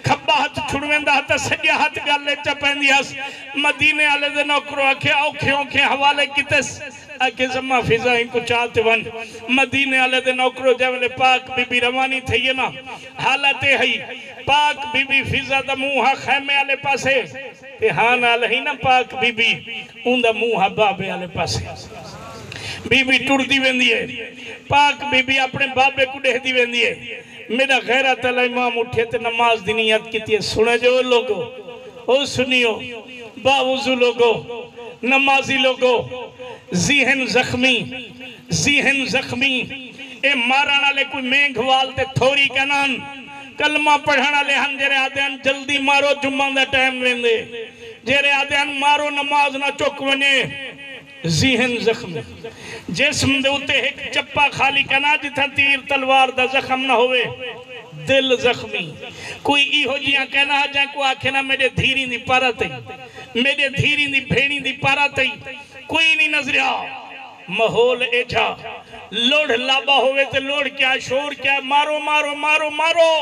کھٻا ہتھ چھڑویندا ہا تاں سڄا ہتھ ڳل اچ چپیندی ہس۔ مدینے آلے دے نوکرو، آکھے اوکھے اوکھے حوالے کیتس، آکھیس اماں فضہ اینکوں چا تے ونڄ۔ مدینے آلے دے نوکرو، جیں ویلے پاک بی بی روانی تھئی ہے نا، حالت اے ہئی، پاک بی بی فضہ دا منہ ہا خیمے آلے پاسے، تے ہاں نال ہئی نا پاک بی بی، اوندا منہ ہا بابے آلے پاسے۔ بی بی ٹردی ویندی ہے، پاک بی بی اپݨے بابے کوں ݙیہدی ویندی ہے۔ میݙا غیرت آلا امام اٹھے تے نماز دی نیت کیتی ہے۔ سݨو جو لوگو، او سنیو، باوضو لوگو، نمازی لوگو، ذہن زخمی، ذہن زخمی۔ اے مارݨ آلے کوئی مینگھ وال تے تھوری کائنا ہن۔ کلمہ پڑھݨ آلے ہن جیڑھے آہدے ہن، جلدی مارو، جمعہ دا ٹائم ویندے۔ جیڑھے آہدے ہن، مارو، نماز نہ چک ونڄے۔ ذہن زخمی۔ جسم دے اتے ہک چپا خالی کائنا، جتھاں تیر تلوار دا زخم نہ ہووے۔ دل زخمی۔ کوئی ایہو جیہاں کائنا جیں کوں آکھے نا میݙے دھیریں دی پرت ہے۔ میݙے دھیریں دی بھیݨیں دی پارا تئیں کوئی نی نظریا۔ ماحول ایجھا، لڑھ لابا ہووے تے لڑھ کیا، شور کیا، مارو، مارو، مارو، مارو۔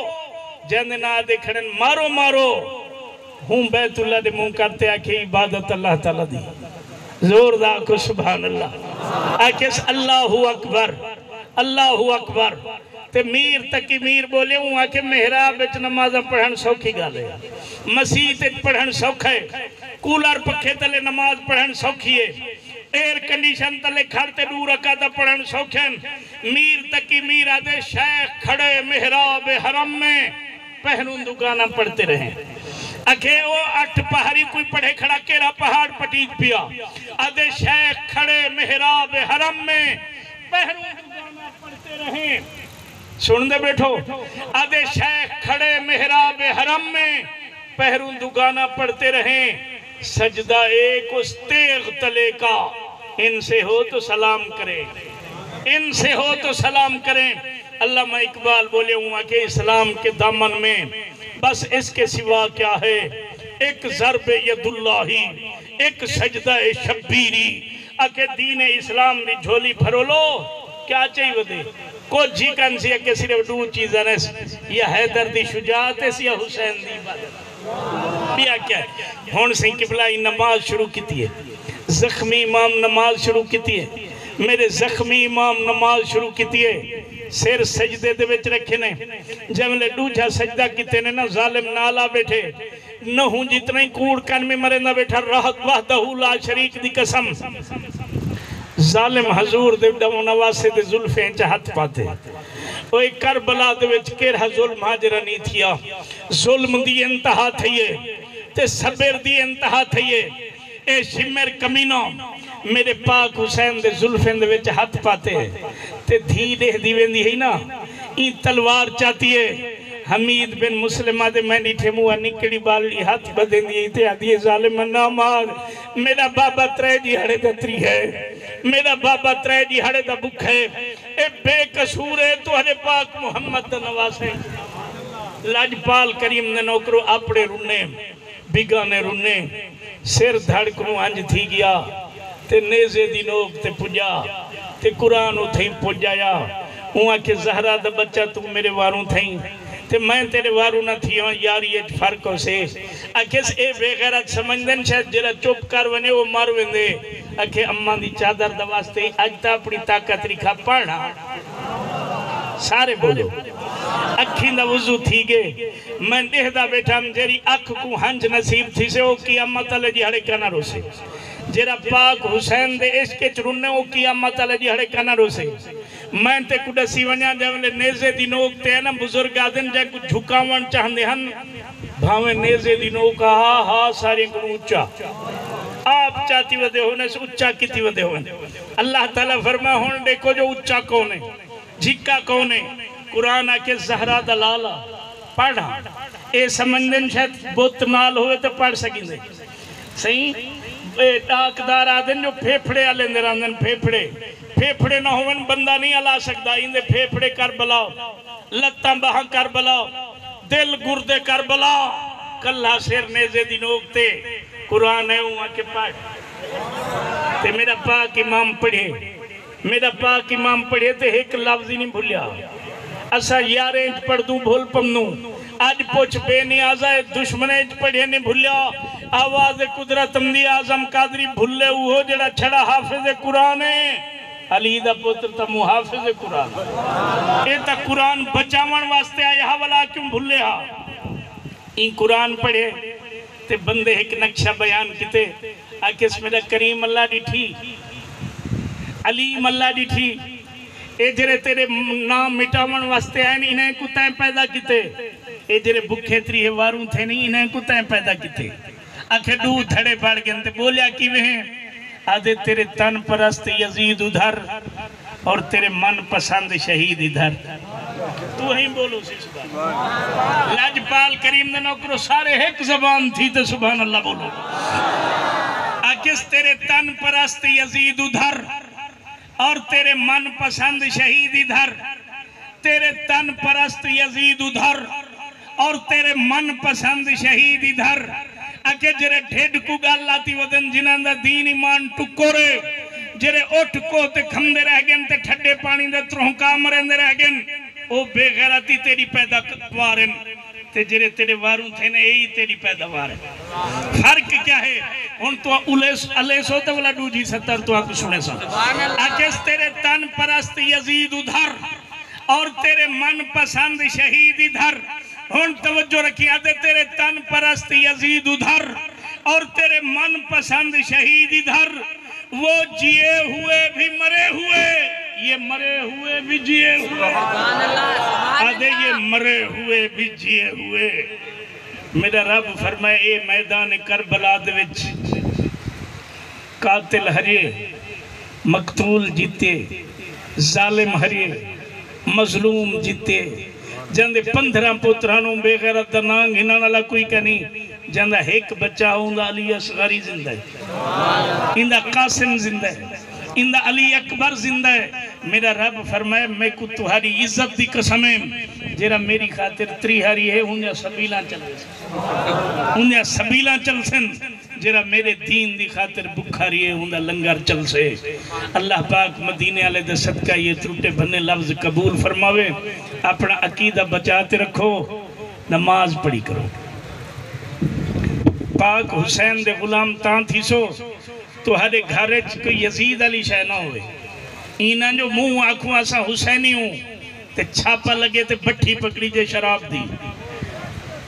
جیندے ناں آہدے کھڑن، مارو، مارو۔ ہوں بیت اللہ دے منہ کر تے آکھے، عبادت اللہ تعالیٰ دی۔ زور دا آکھو، سبحان اللہ۔ آکھیس، اللہ اکبر، اللہ اکبر۔ تے میر تقی میر ٻولے، اوں آکھے، محراب اچ نمازاں پڑھݨ سوکھی ڳالھ ہے، مسیت اچ پڑھݨ سوکھا ہے، کولر پکھے تلے نماز پڑھݨ سوکھی ہے، ایئر کنڈیشن تلے کھڑ تے ݙو رکعتاں پڑھݨ سوکھے ہن۔ میر تقی میر آہدے، شیخ کھڑے محراب حرم میں، پہروں دگانا پڑھتے رہیں۔ آکھے، او اٹھ پہاری کوئی پڑھے کھڑا، کیڑھا پہاڑ پٹیج پیا؟ آہدے، شیخ کھڑے محراب حرم میں، پہروں دگانا پڑھتے رہیں۔ سݨدے ٻیٹھو؟ آہدے، شیخ کھڑے محراب حرم میں، پہروں دگانا پڑھتے رہیں۔ سجدہ ایک اس تیغ تلے کا، ان سے ہو تو سلام کریں، ان سے ہو تو سلام کریں۔ علامہ اقبال ٻولے، اوں آکھے، اسلام کے دامن میں بس اس کے سوا کیا ہے؟ ایک ضرب ید اللہ، ایک سجدہ شبیری۔ آکھے، دین اسلام دی جھولی پھرولو، کیا چاہی ودے؟ کجھ ہی کن سی، آکھے، صرف ݙو چیزاں نس، یا حیدر دی شجاعت ہے یا حسین دی عبادت۔ ٻیا کیا ہے؟ ہݨ سئیں قبلہ ایں نماز شروع کیتی ہے، زخمی امام نماز شروع کیتی ہے، میݙے زخمی امام نماز شروع کیتی ہے، سر سجدے دے وچ رکھے نے۔ جیں ویلے ݙوجھا سجدہ کیتے نے نا، ظالم نال آ ٻیٹھے، نہ ہوں جتنا ہی کوڑ کن میں مریندا ٻیٹھا، رہ-، وحدہ لا شریک دی قسم۔ ظالم حضور دے ݙاہوں نواسے دے زلفیں چ ہتھ پاتے۔ اوئے کربلا دے وچ کیرھا ظلم ہا جیرھا نی تھیا۔ ظلم دی انتہا تھئی ہے تے صبر دی انتہا تھئی ہے۔ اے شمر کمینہ میݙے پاک حسین دے زلفیں دے وچ ہتھ پاتے تے دھی ݙیہدی ویندی ہئی نا، ایں تلوار چاتی ہے۔ حمید بن مسلمہ دے میں ݙٹھے منہ نکڑی ٻالڑی ہتھ ٻدھیندی ہئی تے آہدی ہے، ظالم نہ مار، میݙا بابا ترے ݙیہاڑے دا تریہا ہے، میݙا بابا ترے ݙیہاڑے دا بکھا ہے، اے بے قصور ہے، تہاݙے پاک محمد دا نواسہ ہے۔ لجپال کریم دے نوکرو، اپݨے رنے، بیگانے رنے، سر دھڑ کنوں انج تھی ڳیا تے نیزے دی نوک تے پڄا تے قرآن اتھئیں پڄ آیا۔ اوں آکھے، زہرا دا ٻچہ، توں میݙے واروں تھئیں تے میں تیݙے واروں نہ تھیواں، یاری اچ فرق ہوسے۔ آکھیس، اے بے غیرت سمجھدن شاید، جیڑھا چپ کر ونڄے او مر ویندے۔ آکھے، اماں دی چادر دا واسطے اڄ تاں اپݨی طاقت رکھا، پڑھ ہاں۔ سارے ٻولو۔ اکھیں دا وضو تھی ڳئے۔ میں ݙیہدا ٻیٹھم، جیڑھی اکھ کوں ہنج نصیب تھیسے، او قیامت آلے ݙیہاڑے کنا روسے۔ جیڑھا پاک حسین دے عشق اچ رنے، او قیامت آلے ݙیہاڑے کنا روسے۔ میں تیکوں ݙسی ونڄاں، جیں ویلے نیزے دی نوک تے ہے نا، بزرگ آہدن، جیں کوں جھکاوݨ چاہندے ہن، بھاویں نیزے دی نوک ہا، ہا ساریاں کنوں اچا۔ آپ چاتی ودے ہووے، اچا کیتی ودے ہووے۔ اللہ تعالیٰ فرمائے، ہݨ ݙیکھو جو اچا کون ہے، جھکا کون ہے۔ قرآن آکھے، زہرا دا لالا، پڑھ ہاں۔ اے سمجھدن شاید بت نال ہووے تے پڑھ سڳیندے۔ سئیں، اے ݙاکدار آہدن جو پھیپھڑے الیندے رہندن، پھیپھڑے۔ پھیپھڑے نہ ہوون، بندہ نہیں الا سڳدا۔ ایندے پھیپھڑے کربلا، لتاں ٻاہاں کربلا، دل گردے کربلا، کلھا سر نیزے دی نوک تے۔ قرآن ہے، اوں آکھے پڑھ۔ تے میݙا پاک امام پڑھے، میݙا پاک امام پڑھے تے ہک لفظ ہی نہیں بھلیا۔ اساں یاریں اچ پڑھدوں بھل پمدوں۔ اڄ پچھ بے نیازا ہے، دشمنیں اچ پڑھے نہیں بھلیا۔ آواز قدرت امدی اعظم قادری بھلے اوہو جیڑھا چھڑا حافظ قرآن ہے۔ علی دا پتر تاں محافظ قرآن۔ اے تاں قرآن بچاوݨ واسطے آیا ہا، ولا کیوں بھلے ہا؟ ایں قرآن پڑھے تے بندے ہک نقشہ بیان کیتے، آکھیس، میݙا کریم اللہ ݙٹھی، علیم اللہ ݙٹھی، اے جیڑھے تیݙے نام مٹاوݨ واسطے آئن، انہیں کوں تیں پیدا کیتے، اے جیڑھے بکھے تریہے واروں تھئن، انہیں کوں تیں پیدا کیتے۔ آکھے، ݙو دھڑے بݨ ڳن تے ٻولیا کیویں ہیں؟ آہدے، تیرے تن پرست یزید ادھر اور تیرے من پسند شہید ادھر۔ توں ہی ٻولو سی، سبحان اللہ۔ لجپال کریم دے نوکرو، سارے ہک زبان تھی تے سبحان اللہ ٻولو۔ آکھیس، تیرے تن پرست یزید ادھر اور تیرے من پسند شہید ادھر۔ تیرے تن پرست یزید ادھر اور تیرے من پسند شہید ادھر۔ آکھے جیرھے ڈھڈ کوں ڳل آتی ودن، جنہاں دا دین ایمان ٹکر ہے، جیرھے اٹھ کوہ تے کھمدے رہ ڳن تے ٹھڈے پاݨی دے ترہنکا مریندے رہ ڳن، او بے غیرتی تیݙی پیداوار ہن، تے جیرھے تیݙے واروں تھئن اے ای تیݙی پیداوار ہن۔ فرق کیا ہے؟ ہݨ تہاں الیس الیسو تے ولا ݙوجھی ستر تہاکوں سݨیساں۔ آکھیس تیرے تن پرست یزید ادھر اور تیرے من پسند شہید ادھر۔ ہݨ توجہ رکھیں، آہدے تیرے تن پرست یزید ادھر اور تیرے من پسند شہید ادھر، وہ جیے ہوئے بھی مرے ہوئے، یہ مرے ہوئے بھی جیے ہوئے۔ آہدے یہ مرے ہوئے بھی جیے ہوئے۔ میݙا رب فرمائے، اے میدان کربلا دے وچ قاتل ہریے، مقتول جیتے، ظالم ہریے، مظلوم جیتے، جیندے پندرہ پتراں نوں بے غیرت دا ناں گھنݨ والا کوئی کائنی، جیندا ہک بچہ اوندا علی اصغر ہی زندہ ہے، ایندا قاسم زندہ ہے، ایندا علی اکبر زندہ ہے۔ میݙا رب فرمائے، میکوں تہاݙی عزت دی قسم ہے، جیرھا میݙی خاطر تریہہ ہریے، اوندیاں سبیلاں چلسن، اوندیاں سبیلاں چلسن۔ جیرھا میݙے دین دی خاطر بکھا ریہے، اوندا لنگر چلسے۔ اللہ پاک مدینے آلے دے صدقہ ایہ ترٹے بھنے لفظ قبول فرماوے۔ اپݨا عقیدہ بچا تے رکھو، نماز پڑھی کرو۔ پاک حسین دے غلام تاں تھیسو، تہاݙے گھر اچ کوئی یزید آلی شے نہ ہووے۔ ایں نہ جو منہ آکھوں اساں حسینی ہوں، تے چھاپا لڳے تے بٹھی پکڑیجے شراب دی۔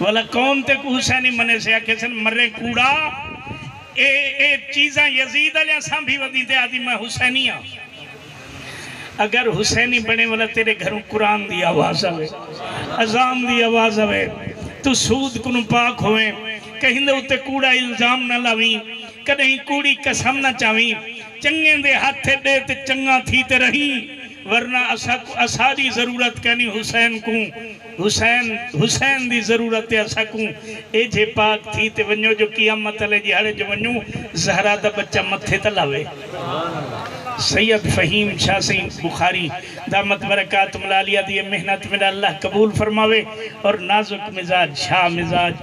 ولا قوم تے کوں حسینی منے سے، آکھے سن، مرے کوڑا، اے، اے چیزاں یزید آلیاں سانبھی ودی تے آہدی میں حسینی ہاں۔ اگر حسینی بݨے ولا تیݙے گھروں قرآن دی آواز آوے، اذان دی آواز آوے، توں سود کنوں پاک ہوویں، کہیں دے اتے کوڑا الزام نہ لاویں، کݙہیں کوڑی قسم نہ چاویں، چنڳیں دے ہتھ ݙے تے چنڳا تھی تے رہیں، ورنہ اساکوں، اساݙی ضرورت کائنی حسین کوں، حسین، حسین دی ضرورت ہے اساکوں۔ ایجھے پاک تھی تے ونڄو جو قیامت آلے ݙیہاڑے جو ونڄوں، زہرا دا بچہ متھے تے لاوے۔ سید فہیم شاہ سئیں بخاری دامت برکاتہم العالیہ دی اے محنت میݙا اللہ قبول فرماوے، اور نازک مزاج، شاہ مزاج،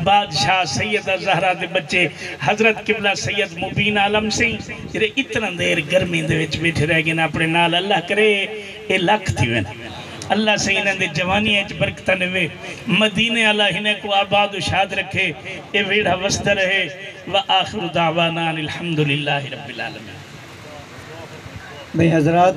بادشاہ سیدہ زہرا دے بچے حضرت قبلہ سید مبین عالم سئیں، جیڑھے اتنا دیر گرمی دے وچ ٻیٹھے رہ ڳئے نے اپݨے نال، اللہ کرے اے لکھ تھیون۔ اللہ سئیں انہاں دے جوانیاں اچ برکتاں ݙیوے، مدینے آلا انہاں کوں آباد و شاد رکھے، اے ویڑھا وسدا رہے۔ وآخر دعوانا ان الحمد للہ رب العالمین۔ بھئی حضرات،